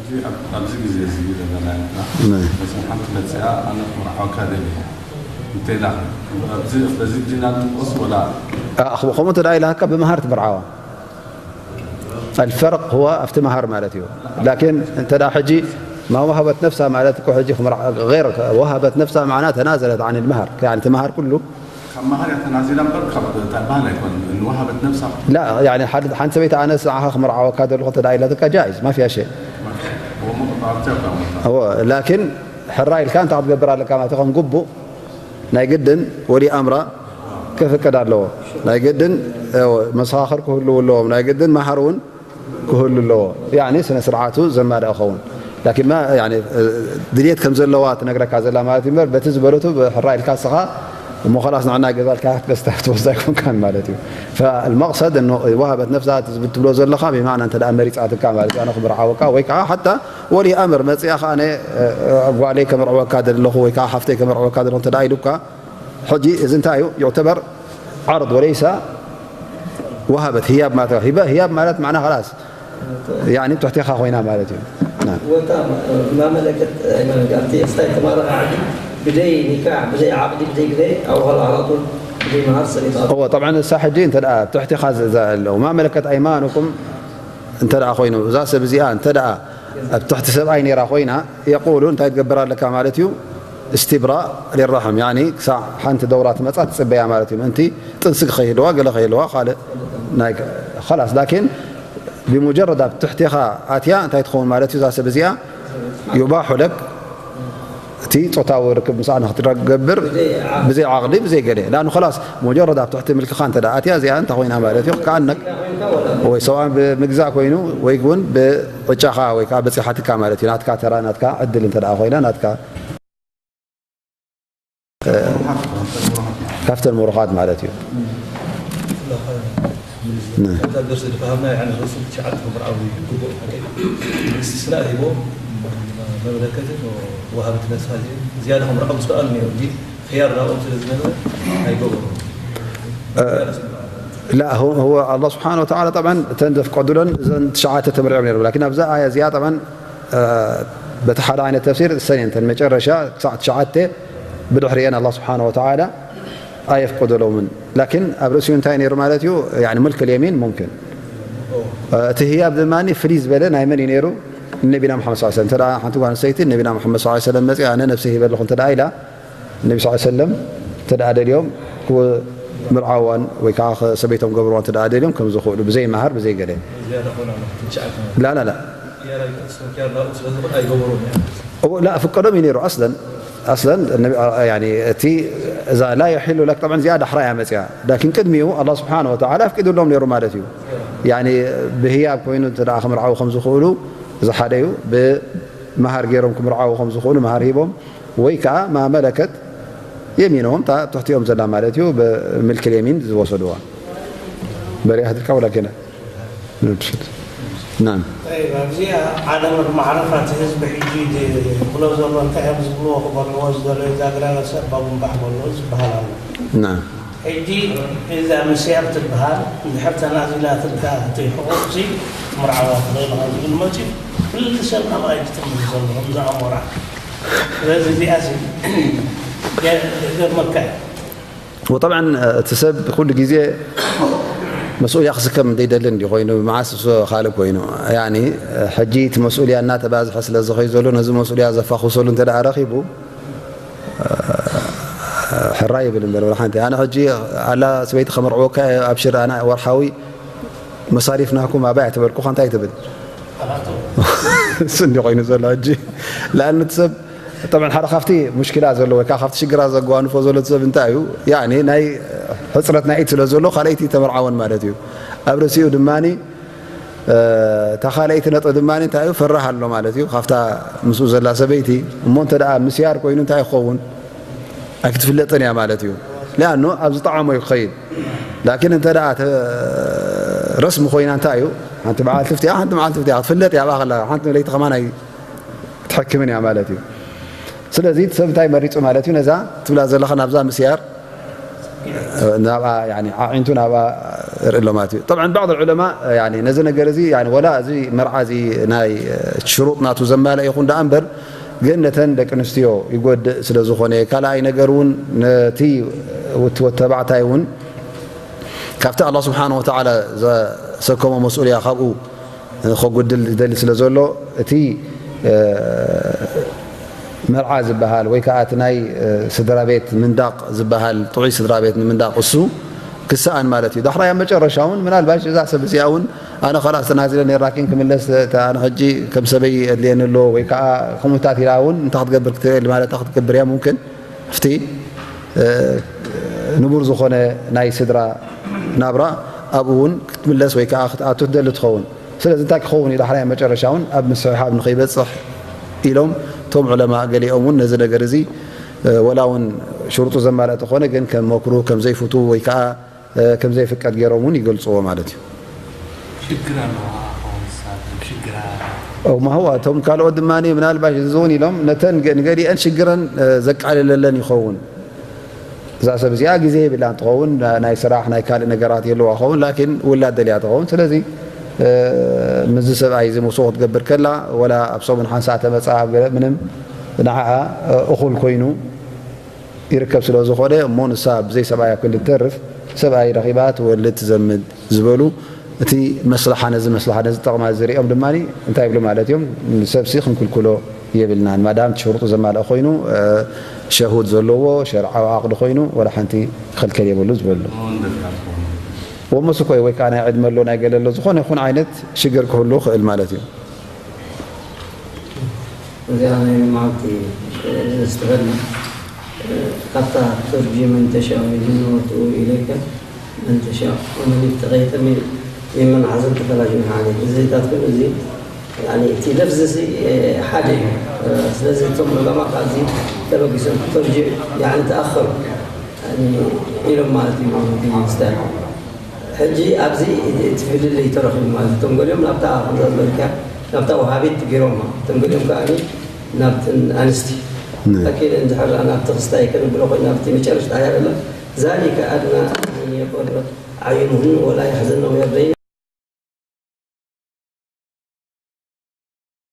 እዚ ኣብ-፣ ኣብዚ ግዜ እዚ ዘለና ኢና። ነ። መጽያ ሓንቲ መጽያ፣ "ኣነ ክምርዓወካ ደልየ" እንተ ኢላ፣ ኣብዚ፣ በዚ ዲና ትንቆስ ወላ? ኣ-፣ ከምኡ እንተ ደኣ ኢላካ፣ ብመሃር ትምርዓዋ። الفرق هو ኣብቲ መሃር ማለት እዩ። ላኪን እንተ ደኣ ሕጂ ما وهبت نفسها ማለት እኮ ሕጂ ክምርዓ-፣ غير وهبت نفسها معناها تنازلت عن المهر። ያኒ እቲ መሃር ኩሉ ካብ መሃር እያ ተናዚላ እምበር ካብ እታ ባህል ኣይኮነን። ንወሃበት ነፍሳ لا، ያኒ ሓድ-፣ ሓንቲ ሰበይቲ ኣነስ ንዓኻ ክምርዓወካ ዘለኹ እንተ ደኣ ኢላትካ جائز، ما فيها شيء። ወሙቅ ኣብቲ ኣብታ ሞታ። እወ፣ ላኪን ሕራይ ኢልካ እንታይ ክትገብር ኣለካ ማለት እዩ? ከም ግቡእ ናይ ግድን ወሊ ኣምራ ከፍቅድ ኣለዎ። ናይ ግድን፣ እወ፣ መሰኻኽር ክህልዉ ኣለዎም። ናይ ግድን መሃር እውን ክህሉ ኣለዎ። ያኒ ስነ ስርዓቱ ዘማልአ ክኸውን። ላኪን ማ-፣ ያኒ፣ እ፣ ድልየት ከም ዘለዋ ትነግረካ ዘላ ማለት እዩ እምበር፣ በቲ ዝበለቱ ብሕራይ ኢልካ እስኻ እሞ ኸላስ ንዕና ገዛልካ ክትበስታ ክትወስዳ ኣይኮንካን ማለት እዩ። فالمقصد أنه وهبت نفسها ትብል ትብሎ ዘለኻ ብማዕና እንተ ደኣ መሪጻትካ ማለት እዩ። ኣነ ክምርዓወካ ወይ ከዓ ሓታ ወሊ ኣምር መጽያ ኸኣ ኣነ፣ እ፣ እ፣ ጓለይ ከምርዕወካ ደለኹ ወይ ከዓ ሓፍተይ ከምርዕወካ ደለኹ እንተ ደኣ ኢሉካ ሕጂ እዚ እንታይ እዩ? يعتبر عرض وليس وهبت، ህያብ ማለት እዩ። ሂበ-፣ ህያብ ማለት ማዕና ኸላስ፣ ያኒ፣ ትሕቴኻ ኮይና ማለት እዩ። ናም። وتم ما ملكت أيمانكم، ኣብቲ እስታይ ተማረኻ ዓዲ ብደይ ኒካሕ፣ ብደይ ዓቕዲ፣ ብደይ ግደ፣ أو هل على طول ብደይ መሃር ሰሊጣ። እወ፣ ጠብዓን እሳ ሕጂ እንተ ደኣ ትሕቴኻ ዘ-፣ ዘ-፣ ኣለዉ፣ ما ملكت أيمانكم እንተ ደኣ ኮይኑ፣ እዛ ሰብ እዚኣ እንተ ደኣ ኣብ ትሕቲ ሰብኣይ ነይራ ኮይና፣ የቁሉ እንታይ ትገብር ኣለካ ማለት እዩ? استبراء للرحم፣ ያኒ ክሳዕ ሓንቲ ደውራ ትመጻ ትጽበያ ማለት እዩ። ምእንቲ ጥንሲ ከይህልዋ፣ ገለ ከይህልዋ፣ ካልእ ናይ፣ ኸላስ። ላኪን ብሙጀረድ ኣብ ትሕቴኻ ኣትያ እንታይ ትኸውን ማለት እዩ? እዛ ሰብ እዚኣ يباح لك እቲ ጾታዊ ርክብ ምስኣ ንክትገብር ብዘይ ዓቕዲ፣ ብዘይ ገለ። ላን ኸላስ፣ መጀረድ ኣብ ትሕቲ ምልክኻ እንተ ደኣ ኣትያ፣ እዚኣ እንታይ ኮይና ማለት እዩ? ከኣነክ ወይ ሰብኣን ብምግዛእ ኮይኑ፣ ወይ እውን ብዕጫኻ ወይ ከዓ በጺሓትካ ማለት እዩ። ናትካ ተራ፣ ናትካ ዕድል እንተ ደኣ ኮይና፣ ናትካ፣ እ፣ ካብተን ምሩኻት ማለት እዩ። ነ። ካብዛ ደርሲ ዝፈሃምና፣ ያኒ ርእሱ ትሽዓተ ክምርዓው ይግብኦ። እስቲስናእ ሂቦ መመለከትን ወሃብቲ ነፍሲ ዝያዳ ክምርዓው ዝከኣሉ ነይሩ። እዚ ኽያር ናብኦም ስለ ዝነበረ ኣይገበሩን። እ፣ ላ፣ هو፣ هو الله سبحانه وتعالى طبعا እተን ዘፍቀዱለን እዘን ትሽዓተ ተመርዕዮም ነይሩ። ላኪን ኣብዛ ኣያ እዚኣ طبعا፣ እ፣ በቲ ሓደ ዓይነት ተፍሲር እሰን እየን እተን መጨረሻ ክሳዕ ትሽዓተ ብድሕሪአን ኣላህ ስብሓነ ወተዓላ ኣየፍቀደሎምን። ላኪን ኣብ ርእሲኡ እንታይ ነይሩ ማለት እዩ? ያኒ ሙልክ ልየሚን ሙምኪን። እቲ ህያብ ድማ ፍልይ ዝበለ ናይ መን እዩ ነይሩ? ነቢና መሓመድ ሰለላሁ ዐለይሂ ወሰለም። እንተ ደኣ ሓንቲ ጓል ኣንስተይቲ ነቢና መሓመድ ሰለላሁ ዐለይሂ ወሰለም መፂኣ፣ "ኣነ ነብሰይ ሂበ ኣለኹ" እንተ ደኣ ኢላ፣ ነቢ ሰለላሁ ዐለይሂ ወሰለም እንተ ደኣ ደልዮም ክምርዓዋን ወይ ከዓ ሰበይቶም ገብርዋ እንተ ደኣ ደልዮም ከም ዝኽእሉ፣ ብዘይ መሃር፣ ብዘይ ገለ። ዝያዳ ኾነ ኣሎ፣ ትሽዓተ። ላ፣ ላ፣ ላ። ያ ላ፣ እሱ ያ ላ፣ እሱ ለዝኹን ኣይገበሮም እያ። እዎ፣ ላ፣ ፍቀዶም እዩ ነይሩ። ኣስለን፣ ኣስለን፣ ነቢ-፣ ያኒ፣ እቲ፣ እዛ ላ የሒሉ ለክ፣ ጠብዓን፣ እዚኣ ዳሕራ እያ መጽያ። ላኪን ቅድሚኡ ኣላህ ስብሓነ ወተዓላ ኣፍቂዱሎም ነይሩ ማለት እዩ። ያኒ፣ ብህያብ ኮይኑ እንተ ደኣ ክምርዓው ከም ዝኽእሉ፣ እዚ ሓደ እዩ። ብመሃር ገይሮም ክምርዓው ከም ዝኽእሉ፣ መሃር ሂቦም፣ ወይ ከዓ ማ መለከት የሚኖም፣ እታ ኣብ ትሕቲኦም ዘላ ማለት እዩ፣ ብምልክ ልየሚን ዝወሰድዋ። በሪያ ህድርካ ወላ ገና? ናም። ጠይብ፣ ኣብዚኣ ዓለም ማዕረፋ እቲ ህዝቢ ሕጂ ዝብሎ ዘሎ እንታይ እዮም ዝብልዎ ክበልዎ ዝደለዩ ዛግራ ሰብ ባቡምባሕ በልዎ ዝበሃል ኣሎ። ናም። ሕጂ እዛ ምስያር ትበሃል እንድሕር ተናዚላትልካ እቲ ሕቑፍሲ ምርዓዋ ትኽእል ኢኻ ዝብል መፂኡ፣ ኩሉ ሰብ ናብኣ እዩ ዝጥምት ዘሎ፣ ከምዚ ኣሞራ። ስለዚ እዚኣሲ ገ-፣ ገርመካ እዩ። ወጠብዓን እቲ ሰብ ኩሉ ግዜ መስኡልያ ክስከም ዘይደሊ እንዲ ኮይኑ፣ መዓስ እሱ ካልእ ኮይኑ፣ ያኒ፣ ሕጂ እቲ መስኡልያ እናተባዝሐ ስለ ዝኸይ ዘሎ፣ ነዚ መስኡልያ ዘፋኹሰሉ እንተ ደኣ ረኺቡ፣ ሕራ ይብል እምበር፣ ወላ ሓንቲ። ኣነ ሕጂ ኣላ ሰበይቲ ከመርዕወካ እየ፣ ኣብሽር፣ ኣነ ወርሓዊ መሳሪፍ ናኩም ኣባይ ኣይተበልኩኻ፣ እንታይ ትብል? እሱ እንዲ ኮይኑ ዘሎ ሕጂ። ለኣን እቲ ሰብ፣ ጠብዓን ሓደ ካብቲ ሙሽኪላ ዘሎ ወይ ከዓ ካብቲ ሽግራት ዘጓንፎ ዘሎ እቲ ሰብ እንታይ እዩ? ያኒ ናይ ሕፅረት ናይ ኢድ ስለ ዘሎ ካልኣይቲ ተመርዓወን ማለት እዩ። ኣብ ርእሲኡ ድማኒ፣ እ፣ እታ ካልኣይቲ ነጥቢ ድማኒ እንታይ እዩ? ፈራህ ኣሎ ማለት እዩ። ካብታ ምስኡ ዘላ ሰበይቲ እሞ እንተ ደኣ ምስያር ኮይኑ እንታይ ይኸውን? ኣይክትፍለጥን እያ ማለት እዩ። ሊኣኖ ኣብ ዝጠዓሞ እዩ ክኸይድ። ላኪን እንተ ደኣ ተ-፣ ረስሚ ኮይና እንታይ እዩ? ሓንቲ መዓልቲ ፍትያ፣ ሓንቲ መዓልቲ ፍትያ ክትፍለጥ እያ። ኣብኣ ከላ ሓንቲ ለይቲ ከማን ኣይ-፣ ክትሕክምን እያ ማለት እዩ። ስለዚ እቲ ሰብ እንታይ መሪጹ ማለት እዩ? ነዛ ትብላ ዘለኻ ናብዛ ምስያር፣ ናብኣ፣ ያኒ፣ ዓዒንቱ ናብኣ ርኢ ኣሎ ማለት እዩ። ጠብዓን ባዕድ ዑለማ፣ ያኒ፣ ነዚ ነገር እዚ፣ ያኒ፣ ወላ እዚ መርዓ እዚ ናይ ሽሩጥ ናቱ ዘማልአ ይኹን ደኣ እምበር፣ ግን ነተን ደቂ ኣንስትዮ ይጎድእ ስለ ዝኾነ፣ ካልኣይ ነገር እውን ነቲ ወት-፣ ወተባዕታይ እውን ካብቲ ኣላህ ስብሓነ ወተዓላ ዘሰከሞ መስኡልያ ካብኡ ከጉድል ዝደሊ ስለ ዘሎ፣ እቲ፣ እ፣ መርዓ ዝበሃል ወይ ከዓ እቲ ናይ፣ እ፣ ስድራ ቤት ምንዳቕ ዝበሃል፣ ጥዑይ ስድራ ቤት ንምንዳቕ እሱ ክሰኣን ማለት እዩ። ዳሕራይ ኣብ መጨረሻ እውን ምናልባሽ እዛ ሰብ እዚኣ እውን ኣነ ኸላስ ተናዚለ ነይራ፣ ላኪን ክምለስ፣ እታ ኣነ ሕጂ ከም ሰበይ የድልየኒ ኣሎ ወይ ከዓ ከምኡታት ኢላ እውን እንታይ ክትገብር ክትእል ማለት ክትገብር እያ ሙምክን። ኣብቲ፣ እ፣ ንቡር ዝኾነ ናይ ስድራ ናብራ ኣብኡ እውን ክትምለስ ወይ ከዓ ክትኣቱ ትደሊ ትኸውን። ስለዚ እንታይ ክኸውን እዩ ዳሕራይ መጨረሻ እውን ኣብ ምስሕሓብ ንኸይበፅሕ ኢሎም እቶም ዑለማ ገሊኦም እውን ነዚ ነገር እዚ፣ እ፣ ወላ እውን ሽሩጡ ዘማልአ ተኾነ ግን ከም መክሩህ፣ ከም ዘይፍቱ ወይ ከዓ፣ እ፣ ከም ዘይፍቀድ ገይሮም እውን ይገልፅዎ ማለት እዩ። ሽግር ኣለዋ፣ ሽግር ኣለዋ። እው፣ ማህዋ፣ እቶም ካልኦት ድማ ምናልባሽ እዚ እውን ኢሎም ነተን ገ-፣ ንገሊአን ሽግረን፣ እ፣ ዘቃልለለን ይኸውን። እዛ ሰብ እዚኣ ግዜ የብላን ትኸውን፣ ና-፣ ናይ ስራሕ፣ ናይ ካልእ ነገራት የለዋ ኸውን፣ ላኪን ውላድ ደልያ ትኸውን። ስለዚ፣ እ፣ ምስዚ ሰብኣይ እዚ ምስኡ ክትገብር ከላ፣ ወላ ኣብ ሰሙን ሓንሳእ ተመጻ፣ ኣብ ገለ ምንም ንዓኣ፣ እ፣ እኹል ኮይኑ ይርከብ ስለ ዝኾነ፣ እሞ ንሳ ብዘይ ሰብኣያ ክንዲ ትተርፍ፣ ሰብኣይ ረኺባ ትወልድ ትዘምድ ዝበሉ፣ እቲ መስለሓ ነዚ መስለሓ ነዚ ጠቕማ ዝሪኦም ድማ እንታይ ይብሉ ማለት እዮም? ንሰብሲ ክንክልክሎ የብልናን። ማዳም እቲ ሽሩጡ ዘማልአ ኮይኑ፣ እ፣ ሸሁድ ዘለዎ ሸርዓዊ ዓቕዲ ኮይኑ፣ ወላ ሓንቲ ክኽልከል የብሉ ዝበሉ። ወመስ እኮ ወይ ከዓ ናይ ዕድመ ኣሎ፣ ናይ ገለ ኣሎ፣ ዝኾነ ይኹን ዓይነት ሽግር ክህሉ ይኽእል ማለት እዩ። እዚኣ ናይ መዓልቲ ዝተበልና ካብታ ትርጂ መን ተሻው ይዝንወቱ ኢለይከ መን ተሻው ወመን ይብተቐይተ ሚመን ሓዘን ተፈላጅ ሓኒ እዚታት ግን እዚ እቲ ለፍዚ ሓደ እዩ። ስለዚ እቶም ዑለማ ካብዚ ተበጊሶም ትርጂ ተኣኸሩ ኢሎም ማለት እዩ። ስታ ሕጂ ኣብዚ እቲ ፍልልይ ተረኺቡ ማለት እቶም ገሊኦም ናብታ ከምዛ ዝበልካ ናብታ ወሃቢት ገይሮማ እቶም ገሊኦም ከዓ ናብትን ኣንስቲ ኣኪለ እንድሕር ናብቲ ክስታይ ከንብሎ ኮይኑ ናብቲ መጨረሽታ ያለ ዛሊከ ኣድና ኣን የቆረ ኣዩንሁን ወላ የሕዘንሁ የርደይን